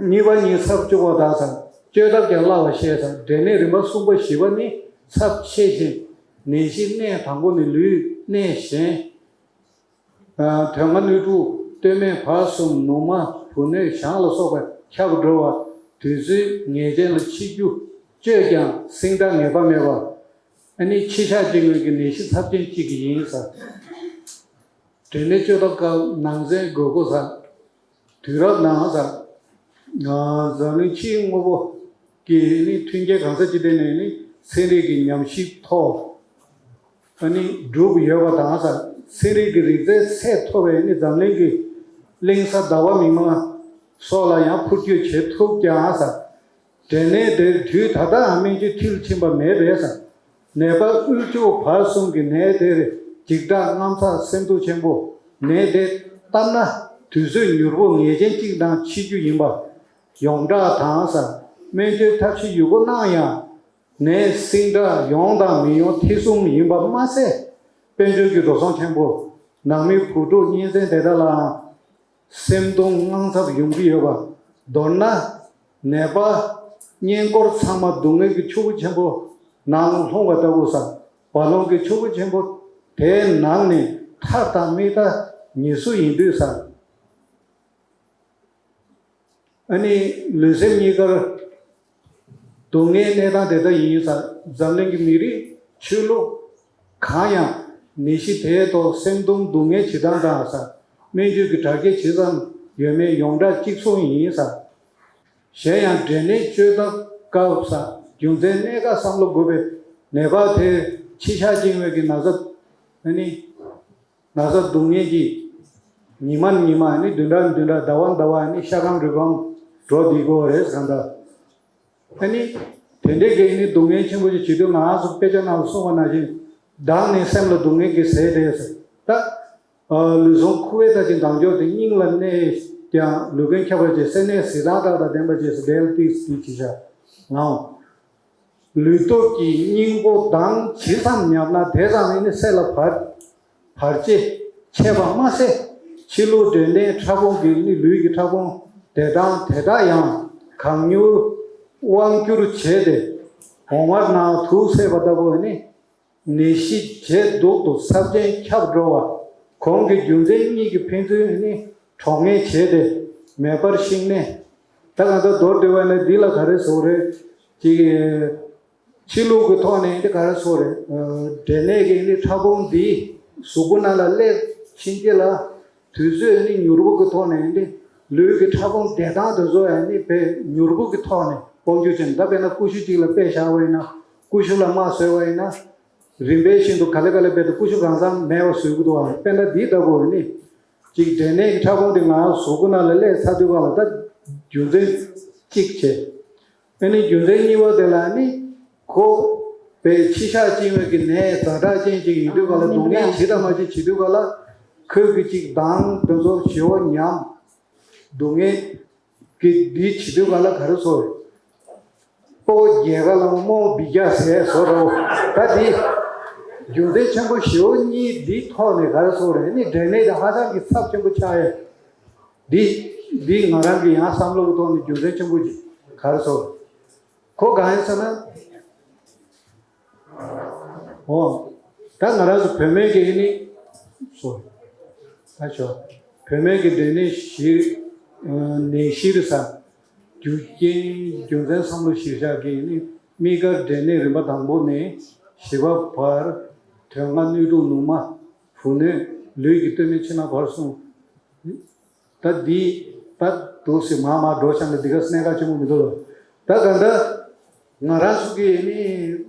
གཉིས་པ་གཉིས་ཚབས་ཆུང་བ་དང་ཟེར། བཅོས་ཐབས་ཀྱང་སླ་བ་བཤད་ཟེར། འབྲས་ནད་རིམ་པ་གསུམ་པ་བཞི་པ་ནི་ཚབས་ཆེ་ཞིང་། ནད་གཞི་གནས་དང་པོ་ནི་ལུས་གནས་གཞན། ཨ་དོན་ལྔ་སྣོད་དྲུག་སྟོད་སྨད་བར་གསུམ། ནུ་མ་བུ་སྣོད་བྱང་ལ་སོགས་པ་ཁྱབ་འགྲོ་བ། དུས་ཚོད་ངེས་ཅན་ལ་འཆི་རྒྱུ་བཅོས་ཀྱང་སྲིང་དག་ངེས་པ་མེད་པ། ཨ་ནི་འཆི་ཆགས་ཅན་ཀུན་གྱི་ནད་གཞི་ཚབས་ཆེན་གཅིག་ཡིན་ཟེར། འབྲས་ནད་བཅོས་ཐབས་སྐབས་ནང་གསེས་དགོས་མཁོ་ཟེར། དུས་རབས་ནང་ཟེར། ཨ་འཛམ་གླིང་ཕྱིའི་དངོས་པོ་གི་ནི་མཐུན་རྐྱེན་གང་ས་ཅི་ཐད་ནས་ནི་ཚན་རིག་གི་ཉམས་ཞིབ་ཐོག་ཨ་ནི་གྲུབ་ཡོད་པ་དང་ཟེར། ཚན་རིག་གི་རིག་རྩལ་ཚད་མཐོ་བས་ནི་འཛམ་གླིང་གི་གླིང་ས་ཟླ་བ་མིག་དམར་སོགས་ལ་ཡང་འཕུར་སྐྱོད་བྱེད་ཐུབ་ཀྱང་ཟེར། འབྲས་ནད་དེར་དུས་ད་ལྟའང་སྨན་བཅོས་མཐིལ་ཕྱིན་པ་མེད་པས་ཟེར། ནད་པ་དབུལ་ཕྱུག་བར་གསུམ་གྱི་ནད་དེར་འཇིགས་སྐྲག་དངངས་འཚབ་སེམས་སྡུག་ཆེན་པོ། ནད་དེ་བཏབ་ན་དུས་ཚོད་མྱུར་པོ་ངེས་ཅན་གཅིག་ནང་འཆི་རྒྱུ་ཡིན་པ། ཡོངས་གྲགས་དང་ཟེར། སྨན་བཅོས་ཐབས་ཤེས་ཡོད་པོ་གནང་ཡང་། ནད་སྲིང་དྲག་ཡོང་དང་མི་ཡོང་ཐེ་ཚོམ་ཡིན་པ་མ་ཟད། དཔལ་འབྱོར་གྱི་འགྲོ་སོང་ཆེན་པོ། ནང་མི་བུ་ཕྲུག་གཉེན་ཚན་དེ་དག་ལའང་ སེམས་གདུང་དངངས་འཚབ་ཡོང་གི་ཡོད་པ། མདོར་ན། ནད་པ་གཉེན་སྐོར་ཚང་མ་སྡུག་བསྔལ་གྱི་ཆུ་བོ་ཆེན་པོ་ནང་ལྷུང་བ་ལྟ་བུ་ས། རྦ་ཀློང་གི་ཆུ་བོ་ཆེན་པོ་དེའི་ནང་ནས་ཐར་དང་མི་ཐར་ཉེ་སུ་ཡིན་དུས་ས། ཨ་ནི་ལུས་སེམས་གཉིས་ཀར་སྡུག་བསྔལ་གནས་སྟངས་དེ་ལྟ་ཡིན་ས། འཛམ་གླིང་གི་མི་རིགས་ཆོས་ལུགས་གང་ཡང་ནད་གཞི་དེའི་ཐོག་སེམས་གདུང་སྡུག་བསྔལ་བྱེད་སྟངས་དང་ས། སྨན་བཅོས་ཀྱི་དྲག་སྐྱེད་ཇི་ཙམ་ཡོད་མེད་ཡོངས་གྲགས་གཅིག་མཚུངས་ཡིན་ས། གཞན་ཡང་འབྲས་ནད་བཅོས་ཐབས་སྐབས་ས། རྒྱུ་མཚན་གནད་འགག་བསམ་བློ་དགོས་པའི་ནད་པ་དེ་མཆིལ་ཞག་བཅིངས་པའི་གི་ན་ཚ་ཨ་ནི། ན་ཚ་སྡུག་བསྔལ་གྱིས་ཉི་མ་ནས་ཉི་མ་ནི་བདུན་ཕྲག་ནས་བདུན་ཕྲག་ཟླ་བ་ནས་ཟླ་བ་ནི་ཤ་སྐམ་རུས་སྐམ་འགྲོ་བསྡད་ཀྱི་ཡོད་རེད་གང་ལྟར། ཨ་ནི། དེ་འདྲའི་གི་ནི་སྡུག་བསྔལ་ཆེན་པོ་ཞིག་བྱེད་དུས་ང་རང་ཚོ་དཔེ་ཆ་ནང་ལ་གསུངས་པ་ནང་བཞིན་མདངས་ནི་སེམས་ལ་སྡུག་བསྔལ་གྱི་ཟས་རེད་ཟེར། ད། ལུས་ཟུངས་ཁུ་བའི་ལྟ་ཅི་མདངས་འཇོག་དེ་སྙིང་ལ་གནས་ཀྱང་ལུས་ཀུན་ཁྱབ་པར་བྱེད། སེམས་ནི་ཟས་དང་སྐྲག་དང་ལྡན་པར་བྱེད་ཟེར་དེ་ལ་ཏིག་ཏིག་བྱེད་བྱ་ངའོ། ལུས་སྟོབས་ཀྱིས་སྙིང་པོ་མདངས་ཇི་ཙམ་ཉམས་ན་དེ་ཙམ་ནི་སེམས་ལ་བར་བར་ཆད་ཆེ་བ་མ་ཟད། ཕྱི་ལུས་འབྲས་ནད་ཕྲ་ཕུང་གི་ནི་ལུས་ཀྱི་ཕྲ་ཕུང་དེ་དང་དེ་དག་ཡང་གང་མྱུར་དབང་བསྒྱུར་བྱས་ཏེ་འོང་བར་སྣང་དུག་བསྲེས་པ་ལྟ་བུ་ནི་ནད་གཞི་ཇེ་སྡུག་ཏུ་ཚབས་ཆེན་ཁྱབ་འགྲོ་བ། གོང་གི་རྒྱུ་མཚན་གཉིས་ཀྱིས་ཕན་ཚུན་ནི་གྲོགས་ངན་བྱས་ཏེ་མེ་འབར་ཤིང་ནད། ད་གང་ལྟར་མདོར་བསྡུས་པ་ནི་འདི་ལ་ག་རེ་ཟེར་རེད། ཅིག་ཕྱི་ལུགས་ཀྱི་ཐོག་ནས་འདི་ག་རེ་ཟེར་རེད། འབྲས་ནད་ཀྱི་ནི་ཕྲ་ཕུང་འདི་གཟུགས་པོ་ནང་ལ་སླེབས་ཕྱིན་ཆད་ལ། དུས་ཚོད་ནི་མྱུར་པོ་གི་ཐོག་ནས་ནི་ལུས་ཀྱི་ཕྲ་ཕུང་བདེ་ཐང་དེ་ཚོ་ཡང་ནི་དཔེ་མྱུར་པོ་གི་ཐོག་ནས་དབང་སྒྱུར་བྱས་ནས། ད་དཔེར་ན་ཀུ་ཤུ་གཅིག་ལ་དཔེ་བཞག་པ་ཡིན་ན། ཀུ་ཤུ་ལ་རྨ་བཟོས་པ་ཡིན་ན། རིམ་པས་བཞིན་དུ་ག་ལེ་ག་ལེ་རྦད་དེ་ཀུ་ཤུ་གང་ཚང་མེད་པ་བཟོ་གི་འདུག་བ། དཔེར་ན་འདི་ལྟ་བུ་ནི། གཅིག་འབྲས་ནད་ཀྱི་ཕྲ་ཕུང་དེ་ང་རང་གཟུགས་པོ་ནང་ལ་སླེབས་ཚར་དུས་སྒང་ལ་ད་རྒྱུ་མཚན་གཅིག་བྱས། ཨ་ནི་རྒྱུ་མཚན་གཉིས་པ་དེ་ལ་ནི། ཁོ་པའི་མཆིལ་ཞགས་བཅིངས་པའི་གི་ནད་ཛ་དྲག་ཅན་ཅིག་ཡིན་དུས་སྒང་ལ་སྡུག་བསྔལ་ཇི་ལྟ་མ་ཅིག་བྱེད་དུས་སྒང་ལ། ཁོས་གི་ཅིག་མདངས་དེ་ཚོ་ཞེ་པོ་ཉམས། སྡུག་བསྔལ་གྱི་འདི་བྱེད་དུས་སྒང་ལ་ག་རེ་ཟེར། ལྟོ་རྒྱལ་ཁ་ལ་རྨོངས་བི་རྒྱ་ཟས་བཟོ་རོ། ད་འདི་རྒྱུ་མཚན་ཆེན་པོ་ཞེ་པོ་གཉིས་འདི་ཐོག་ནས་ག་རེ་ཟེར་རེད། ནི་འབྲས་ནད་དེ་ཧ་ཅང་གི་ཚབས་ཆེན་པོ་ཆགས་ཡས། འདི་འདི་ང་རང་གི་ཡང་བསམ་བློ་གི་ཐོག་ནས་རྒྱུ་མཚན་ཆེན་པོ་ཅིག་ག་རེ་ཟེར། ཁོ་གང་ཡིན་ཟེར་ན། འོ། ད་ང་རང་ཚོ་བོད་སྨན་གྱི་ནི། སོ། ད་ཆོ། བོད་སྨན་གྱི་འབྲས་ནད་གཞིར། ནད་གཞིར་ས། རྒྱུ་རྐྱེན་རྒྱུ་མཚན་བསམ་བློ་གཞིར་བཞག་གི་ནི། དམིགས་བཀར་འབྲས་ནད་རིམ་པ་དང་པོ་ནས་བཞི་པ་བར། དོན་ལྔ་སྣོད་དྲུག་ནུ་མ། བུ་སྣོད། ལུས་ཀྱི་སྟོད་སྨད་ཕྱི་ནང་བར་གསུམ། ད་འདི་ད་འདུག་སེ་མར་མར་འགྲོ་བཞག་ན་འདི་ག་གནད་འགག་ཆེན་པོ་མི་འདུག་ལ། ད་ག་འདྲ་ང་རང་ཚོ་གི་ནི་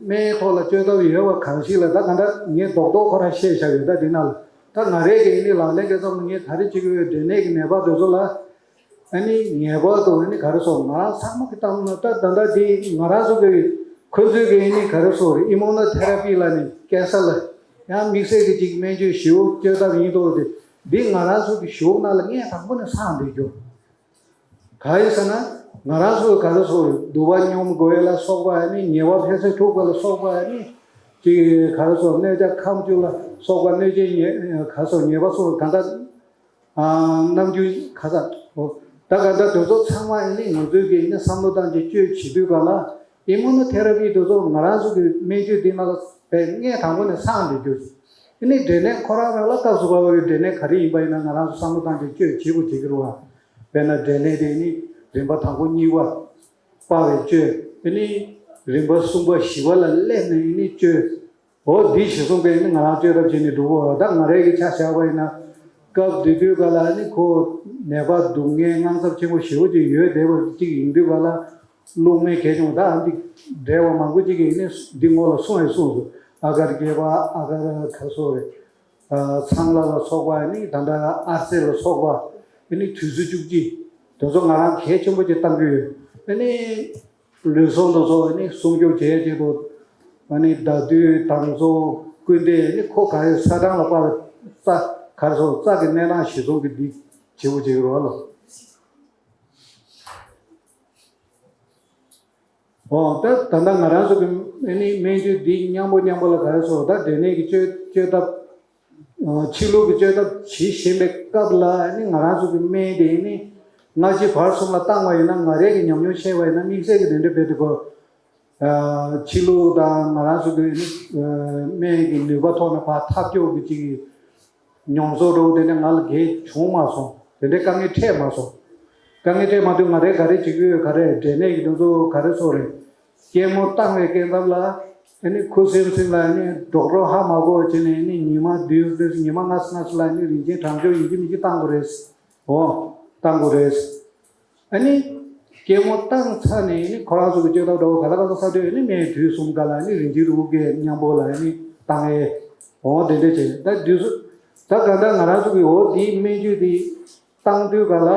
སྨན་ཐོག་ལ་བཅོས་ཐབས་ཡོད་པ་གང་ཞིག་ལ། ད་ག་འདྲ་ངས་རྡོག་རྡོག་ཁོ་རང་བཤད་བཞག་ཡོད། ད་འདི་ན་ལ་ད་ང་རའི་གི་ནི་ལག་ལེན་གི་ཙམ་ལ་ངས་ག་རེ་བྱེད་ཀྱི་ཡོད། འབྲས་ནད་ཀྱི་ནད་པ་དེ་ཚོ་ལ་ཨ་ནི་ངེས་པར་དུ་ཨ་ནི་ག་རེ་ཟེར། ང་རང་ཚང་མ་གི་གཏམ་ན་ད་ད་ལྟ་འདི་ང་རང་ཚོ་གི་ཁོ་ཚོའི་གི་ཨ་ནི་ག་རེ་ཟེར། ཨི་མོ་ནོ་ཐེ་ར་པི་ལ་ནི་ཀེན་སར་ལ། ཡང་དམིགས་བསལ་གྱི་ཅིག་སྨན་བཅོས་ཞེ་པོ་བཅོས་ཐབས་ཡིན་མདོག་དེ། འདི་ང་རང་ཚོ་གི་གཞུང་ནང་ལ་སྔས་དང་པོ་ནས་སངས་བསྡད་རྒྱུ། གང་ཡིན་ཟེར་ན། ང་རང་ཚོ་ག་རེ་ཟེར། དུ་བ་སྙོམས་དགོས་ཡ་ལ་སོགས་པ་ནི། ཉེ་བར་འཕེལ་ཟད་འཁྲུགས་པ་ལ་སོགས་པ་ནི། ཅིག་ག་རེ་ཟེར། གནོད་བྱ་ཁམས་བཅུ་ལ་སོགས་པ། གནོད་བྱེད་ཉེས་ག་རེ་ཟེར། ཉེས་པ་སོགས་གང་ལྟར། ཨ། རྣམ་འགྱུར་ག་ས། ད་ག་ད་དེ་ཚོ་ཚང་མ་ཨེ་ནི་ང་ཚོའི་གི་ནི་བསམ་བློ་བཏང་སྟེ་བཅོས་བྱེད་དུས་ག་ལ། ཨི་མོ་ནོ་ཐེ་ར་པི་དེ་ཚོ་ང་རང་ཚོ་གི་སྨན་བཅོས་འདི་ནང་ལ་བས་སྔས་དང་པོ་ནས་སངས་ཏེ་རྒྱུ། ཨེ་ནི་འབྲས་ནད་ཁོ་རང་རང་ལ་སྐབས་སུ་བབས་པའི་འབྲས་ནད་ག་རེ་ཡིན་པ་ཡིན་ན་ང་རང་ཚོ་བསམ་བློ་བཏང་སྟེ་བཅོས་བྱེད་དགོས་བྱེད་ཀྱི་རེད་བ། དཔེར་ན་འབྲས་ནད་དེ་ནི་རིམ་པ་དང་པོ་གཉིས་པ་སྤར་བའི་བཅོས། ཨེ་ནི་རིམ་པ་གསུམ་པ་བཞི་པ་ལ་སླེབས་ནས་ཨེ་ནི་བཅོས། འོ་འདི་གཞི་བཟུང་པས་ནི་ང་རང་བཅོས་ཐབས་བྱས་ནས་འགྲོ་གོ། ད་ང་རའི་གི་ཆ་བཞག་པ་ཡིན་ན། སྐབས་དེ་དུས་ག་ལ་ནི་ཁོ་ནད་པ་སྡུག་བསྔལ་དངངས་འཚབ་ཆེན་པོ་ཞེ་པོ་ཅིག་ཡོད་བསྡད་པ་ཅིག་ཡིན་དུས་ག་ལ། སློང་མེད་གལ་ཆུང་ད་ཨ་འདི་འབྲེལ་བ་མང་པོ་ཅིག་གིས་ནི་འདི་ངོ་ལ་གསུངས་ཡང་གསུངས་སོང་། ཨ་གར་སྐྱེས་པ། ཨ་གར་ག་སོགས་རེད། ཚང་ལ་ལ་སོགས་པ་ནི་ད་ལྟ་ཨར་སེ་ལ་སོགས་པ་ནི་དུས་ཚོད་བཅུ་གཅིག་དེ་ཚོ་ང་རང་གལ་ཆེན་པོ་ཅིག་བཏང་གི་ཡོད། ཨ་ནི། ལུས་ཟུངས་དང་སོགས་ནི་སྲུང་སྐྱོབ་བྱེད་ཆེད་དུ། ཨ་ནི་ཟླ་དུས་དང་ཚོ་སྐུལ་འདེད་ནི་ཁོ་ག་རེ་ས་གྲངས་ལ་དཔག་རྩ་ག་རེ་སོགས་རྩ་གི་གནས་སྟངས་གཞི་བཟུང་གི་འདི་བྱེད་དགོས་བྱེད་ཀྱི་རོགས་ལོ། འོ་ད་ད་ལྟ་ང་རང་ཚོ་གི་ཨ་ནི་སྨན་བཅོས་འདི་མཉམ་པོ་མཉམ་པོ་ལ་ག་རེ་སོགས་ད་འབྲས་ནད་ཀྱི་བཅོས་བཅོས་ཐབས། ཕྱི་ལུགས་ཀྱི་བཅོས་ཐབས་བྱེད་བཞིན་པའི་སྐབས་ལ་ནི་ང་རང་ཚོ་གི་སྨན་དེ་ནི་སྔ་ཕྱི་བར་གསུམ་ལ་བཏང་བ་ཡིན་ན། ང་རའི་གི་ཉམས་མྱོང་བཤད་པ་ཡིན་ན། དམིགས་བསལ་གྱི་དེ་འདྲ་བེད་དུ་གོ་ཕྱི་ལུགས་དང་ང་རང་ཚོ་གི་ནི་སྨན་གྱི་ནུས་པ་ཐོག་ནས་ཕར་ཐབས་སྐྱོ་གི་ཅིག་གི་མྱོང་ཚོར་འདྲ་བོ་དེ་འདྲ་ང་ལ་གང་ཡང་བྱུང་མ་སོང་། དེ་འདྲའི་དཀའ་ངལ་འཕྲད་མ་སོང་། དཀའ་ངལ་འཕྲད་མ་དུས་ང་རས་ག་རེ་བྱེད་ཀྱི་ཡོད། ག་རེ་འབྲས་ནད་ཀྱི་དེ་ཚོ་ག་རེ་ཚོ་རེད། སྐྱེ་མོ་བཏང་བའི་སྐབས་ལ་ཨ་ནི་ཁུ་སིམ་སིམ་ལ་ཨ་ནི་ཌོག་ཊར་ཧ་མ་གོ་བྱས་ནས་ཨ་ནི་ཉི་མ་བདུན་བདུན་ཉི་མ་ལྔ་ཙམ་ལྔ་ཙམ་ལ་ཨ་ནི་རིན་ཆེན་གྲང་སྦྱོར་ཡིན་གཅིག་མིན་གཅིག་བཏང་དགོས་རེད། འོ། བཏང་དགོས་རེད། ཨ་ནི་སྐྱེ་མོ་བཏང་ཚར་ནས་ཨ་ནི་ཁོ་རང་ཚོ་གི་བཅོས་ཐབས་འདྲ་བོ་ག་ལ་ག་ལ་ས་དུས་ཨ་ནི་སྨན་དུས་གསུམ་ག་ལ་ཨ་ནི་རིན་ཆེན་རིལ་བུ་གི་མཉམ་པོ་ལ་ཨ་ནི་བཏང་ཡས། འོ་དེ་འདྲ་བྱས། ད་དུས་སུ་ད་ག་འདྲ་ང་རང་ཚོ་གི་འོ་དེའི་སྨན་བཅོས་དེ་བཏང་དུས་ག་ལ་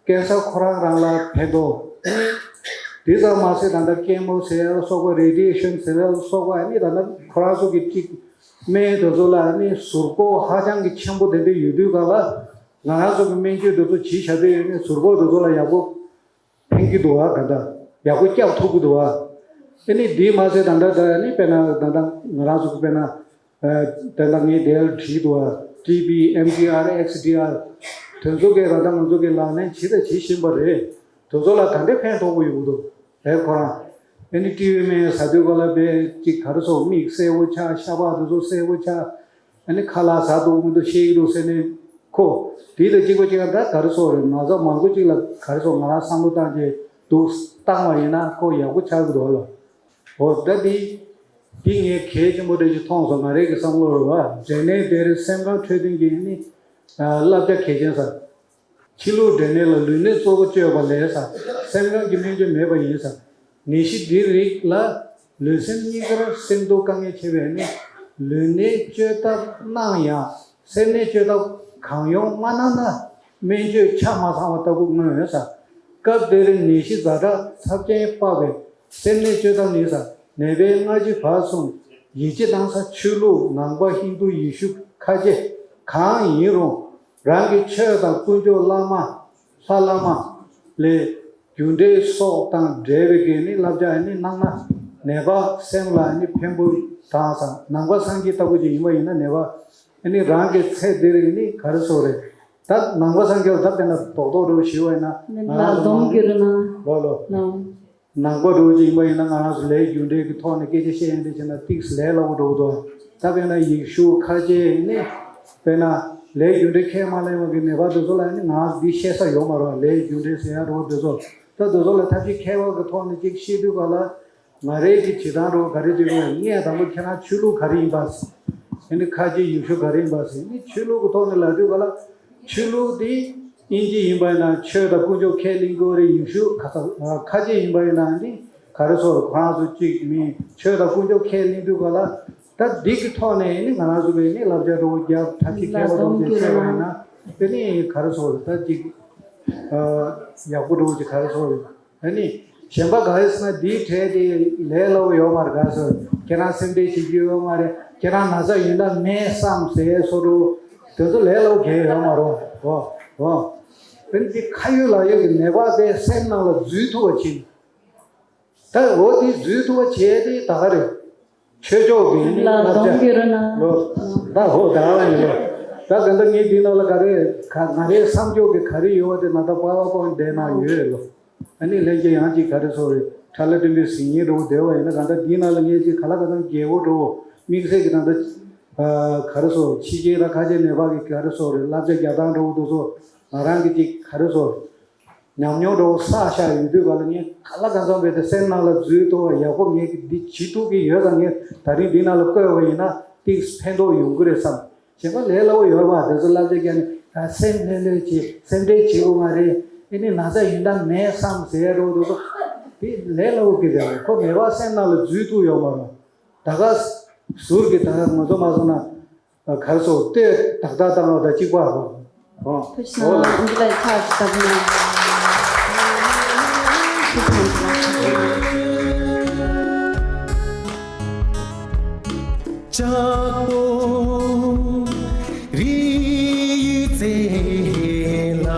ཀེན་སར་ཁོ་རང་རང་ལ་ཕན་ཐོགས། ཨ་ནི་དེ་ཙམ་མ་ཟད་ད་ལྟ་ཀེ་མོ་ཟེར་ཡ་ལ་སོགས་པ། རེ་ཌི་ཡེ་ཤན་ཟེར་ཡ་ལ་སོགས་པ། ཨ་ནི་ད་ལྟ་ཁོ་རང་ཚོ་གི་གཅིག་སྨན་དེ་ཚོ་ལ་ཨ་ནི་ཟུར་ཕོག་ཧ་ཅང་གི་ཆེན་པོ་དེ་འདྲ་ཡོད་དུས་ག་ལ། ང་རང་ཚོ་གི་སྨན་བཅོས་དེ་ཚོ་བྱེད་བྱ་དུས་ཨ་ནི་ཟུར་ཕོག་དེ་ཚོ་ལ་ཡག་པོ་ཕན་གྱི་འདུག་བ། ག་འདྲ་ཡག་པོ་སྐྱབས་ཐུབ་ཀྱི་འདུག་བ། ཨ་ནི་དེ་མ་ཟད་ད་ལྟ་ད་ཨ་ནི་དཔེར་ན་ད་ལྟ་ང་རང་ཚོ་གི་དཔེར་ན་ཨ་ད་ལྟ་ངས་དེར་བྲིས་འདུག་བ། ཊི་བི། ཨེམ་ཌི་ཨར། ཨེག་སི་ཌི་ཨར། དེ་ཚོ་གི་ད་ལྟ་ང་ཚོ་གི་ལག་ལེན་བྱེད་དང་བྱེད་བཞིན་པ་རེད། དེ་ཚོ་ལ་ག་འདྲ་ཕན་ཐོགས་ཀྱི་ཡོད་འདུག་རེད། ཁོ་རང་ཨ་ནི་ཊི་བི་སྨན་ཟ་དུས་ག་ལ་བས་ཅིག་ག་རེ་ཟེར། མིག་གསལ་པོ་ཆགས། ཤ་པགས་དེ་ཚོ་གསལ་པོ་ཆགས། ཨ་ནི་ཁ་ལག་ཟ་འདུག་མི་འདུག་ཤེས་ཀྱི་འདུག་ཟེར་ནས། ཁོ་དེ་དང་གཅིག་པ་གཅིག་རྐྱང་ད་ག་རེ་ཟེར་རེད། ན་ཚ་མང་པོ་གཅིག་ལ་ག་རེ་ཟེར། ང་རང་བསམ་བློ་བཏང་རྗེས་འདུག་བཏང་བ་ཡིན་ན་ཁོ་ཡག་པོ་ཆགས་ཀྱི་འདུག་ལ། འོ་ད་དེ་དེ་ངས་གལ་ཆེན་པོ་འདྲ་ཞིག་མཐོང་སོང་། ང་རའི་གི་བསམ་བློ་རེད་བ། འབྲས་ནད་དེར་སེམས་ཁམས་འཕྲོད་བསྟེན་གྱི་ནི་བསླབ་བྱ་གལ་ཆེན་ཟེར། ཕྱི་ལུགས་འབྲས་ནད་ལ་ལུས་ནད་གཙོ་བོ་བཅོས་པ་ལས་ཟེར། སེམས་ཁམས་ཀྱི་སྨན་བཅོས་མེད་པ་ཡིན་ཟེར། ནད་གཞི་འདི་རིགས་ལ་ལུས་སེམས་གཉིས་ཀར་སེམས་སྡུག་དཀའ་ངལ་ཆེ་བས་ནི། ལུས་ནད་བཅོས་ཐབས་གནང་ཡང་སེམས་ནད་བཅོས་ཐབས་གང་ཡོང་མ་གནང་ན་སྨན་བཅོས་ཆ་མ་ཚང་བ་ལྟ་བུ་མངོན་ཡོད་ཟེར། སྐབས་དེར་ནད་གཞི་ཛ་དྲག་ཚབས་ཆེན་བབས་པས་སེམས་ནད་བཅོས་ཐབས་ནི་ཟེར། ནད་པས་སྔ་ཕྱི་བར་གསུམ་ཡིད་ཆེས་གནང་ས་ཆོས་ལུགས་ནང་པ་ཧིན་རྡུ་ཡེ་ཤུ་ཁ་ཆེ་གང་ཡིན་རུང་། རང་གི་ཆོས་དང་དཀོན་མཆོག་བླ་མ་ལྷ་བླ་མ་ལས་རྒྱུ་འབྲས་སོགས་དང་འབྲེལ་བའི་གི་ནི་བསླབ་བྱ་ནི་གནང་ན་ནད་པ་སེམས་ལ་ནི་ཕན་པོ་དང་ཟེར། ནང་པ་སངས་རྒྱས་ལྟ་བུ་ཅིག་ཡིན་པ་ཡིན་ན་ནད་པ་ནི་རང་གི་ཚེ་འདིར་ནི་ག་རེ་ཟེར་རེད། ད་ནང་པ་སངས་རྒྱས་ལ་ད་དཔེར་ན་རྡོག་རྡོག་འདྲ་བོ་ཞུས་པ་ཡིན་ན་ང་རང་ལག་ཚོ་སྡོམ་གྱི་རེད་ན། ལོ་ལོ། ལོ། ནང་པ་འདྲ་བོ་ཅིག་ཡིན་པ་ཡིན་ན་ང་རང་ཚོ་ལས་རྒྱུ་འབྲས་ཀྱི་ཐོག་ནས་སྐད་ཆ་བཤད་ཡོང་དུས་བྱས་ན་ཏིག་ཙམ་ལས་སླ་པོ་འདྲ་བོ་འདུག་ད་དཔེར་ན་ཡེ་ཤུ་ཁ་ཆེ་ནི་དཔེར་ན་ལས་རྒྱུ་འབྲས་ཁས་མ་ལེན་པ་གི་ནད་པ་དེ་ཚོ་ལ་ནི་ང་རང་ཚོ་འདི་བཤད་ས་ཡོད་མ་རེད། ལས་རྒྱུ་འབྲས་ཟེར་ཡ་འདྲ་བོ་དེ་ཚོ་ད་དེ་ཚོ་ལ་ཐབས་ཤེས་མཁས་པ་གི་ཐོག་ནས་ཅིག་བཤད་དུས་ག་ལ་ང་རའི་གི་བྱེད་སྟངས་འདྲ་བོ་ག་རེ་བྱེད་དགོས། ངས་དང་པོ་ཁྱེད་རང་ཆོས་ལུགས་ག་རེ་ཡིན་པ། ཨ་ནི་ཁ་ཆེ་ཡེ་ཤུ་ག་རེ་ཡིན་པ་ཟེར་ནི་ཆོས་ལུགས་ཀྱི་ཐོག་ནས་ལབ་དུས་ག་ལ། ཆོས་ལུགས་དེ་དབྱིན་ཇི་ཡིན་པ་ཡིན་ན་ཆོས་དང་དཀོན་མཆོག་ཁས་ལེན་དགོས་རེད། ཡེ་ཤུ་ཁ་ས་ཁ་ཆེ་ཡིན་པ་ཡིན་ན་ནི་ག་རེ་ཟེར། ཁོ་རང་ཚོ་གཅིག་མིན་ཆོས་དང་དཀོན་མཆོག་ཁས་ལེན་དུས་ག་ལ། ད་འདི་གི་ཐོག་ནས་ནི་ང་རང་ཚོ་གི་ནི་བསླབ་བྱ་འདྲ་བོ་རྒྱབ་ཐབས་ཤེས་མཁས་པ་འདྲ་བོ་ཅིག་བཤད་པ་ཡིན་ན་དེ་ནི་ག་རེ་ཟེར། ད་ཅིག་ཡག་པོ་འདྲ་བོ་ཅིག་ག་རེ་ཟེར། ཨ་ནི་གཞན་པ་ག་རེ་ཟེར་ན་འདིའི་གྲས་དེ་ལས་སླ་བོ་ཡོད་མ་རེད། ག་རེ་ཟེར། ཁྱེད་རང་སེམས་ཁྲལ་བྱེད་རྒྱུ་ཡོད་མ་རེད། ཁྱེད་རང་ན་ཚ་ཡོད་ན་མེད་བསམ་ཟེར་བཟོ་འདྲ་བོ་དེ་ཚོ་ལས་སླ་བོ་གང་ཡང་ཡོད་མ་རེད། འོ་འོ། དེ་ནི་འདི་ཁ་ཡོད་ལག་ཡོད་ཀྱི་ནད་པ་དེ་སེམས་ནང་ལ་འཛུལ་ཐུབ་པ་བྱེད། ད་འོ་དེ་འཛུལ་ཐུབ་པ་བྱས་དེ་ད་ག་རེད། ཆོས་ཕྱོགས་ཀྱི་ནི་ལ་བསླབ་བྱ་གདོང་གི་རུ་ན། ལོ། ད་འོ་ད་ག་ལ་ཡིན་ལོ། ད་ག་འདི་ངའི་འདི་ནང་ལ་ག་རེ་ག་ང་རའི་བསམ་ཕྱོགས་ཀྱི་ག་རེ་ཡོད་པ་དེ་ན་ད་པ་པ་པོ་འདས་ན་ཡོད་རེད་ལོ། ཨ་ནི་ལྷན་རྒྱས་ཡང་ཅིག་ག་རེ་ཟེར་རེད། ཁྲ་ལ་སྤྲིན་པའི་གཟིགས་བརྙན་འདྲ་བོ་བསྡད་པ་ཡིན་ན་ག་འདྲ་འདི་ནང་ལ་ངས་ཅིག་ག་ལ་ག་ཚང་རྒྱལ་པོ་འདྲ་བོ་དམིགས་བསལ་གྱི་ད་ལྟ་ག་རེ་ཟེར། ཕྱི་རྒྱལ་ལ་ཁ་ཆེ་ནད་པ་གི་ག་རེ་ཟེར་རེད། བསླབ་བྱ་རྒྱག་སྟངས་འདྲ་བོ་དེ་ཚོ་ང་རང་གི་ཅིག་ག་རེ་ཟེར། ཉམས་མྱོང་འདྲ་བོ་བསགས་བཞག་ཡོད་དུས་ག་ལ་ངས་ག་ལ་ག་ཚང་བས་དེ་སེམས་ནང་ལ་འཛུལ་ཐུབ་པ་ཡག་པོ་ངས་འདི་བྱེད་ཐུབ་ཀྱི་ཡོད་ཙང་ངས་ད་རིང་འདི་ནང་ལ་བཀོད་པ་ཡིན་ན་ཏིག་ཕན་ཐོགས་ཡོང་གི་རེད་བསམ། གཞན་པ་ལས་སླ་བོ་ཡོད་མ་རེད། དེ་ཚོ་བསླབ་བྱ་རྒྱག་ནས་ཨ་སེམས་ལྷོད་ལྷོད་བྱེད། སེམས་ཁྲལ་བྱེད་དགོས་མ་རེད། ཨེ་ནི་ན་ཚ་ཡོད་ན་མེད་བསམ་ཟེར་ཡ་འདྲ་བོ་དེ་ཚོ་དེ་ལས་སླ་བོ་གི་རེད། ཁོ་ནད་པ་སེམས་ནང་ལ་འཛུལ་ཐུབ་ཡོད་མ་རེད། ད་ག་ཟུར་གྱི་ད་ག་ང་ཚོ་མ་སོང་ན་གར་སོགས་ལྟོས་ཏག་ཏག་བཏང་བ་དང་གཅིག་པ་རེད། ཨོ། ཐུགས་རྗེ་གནང་། འདི་ལ་ཆ་ཞིག་བཏབ་ན། ལྕགས་པོ་རི་ཡི་རྩེ་ལ།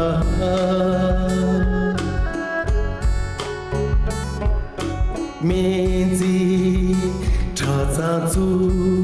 སྨན་རྩིས་གྲྭ་ཚང་བཙུགས།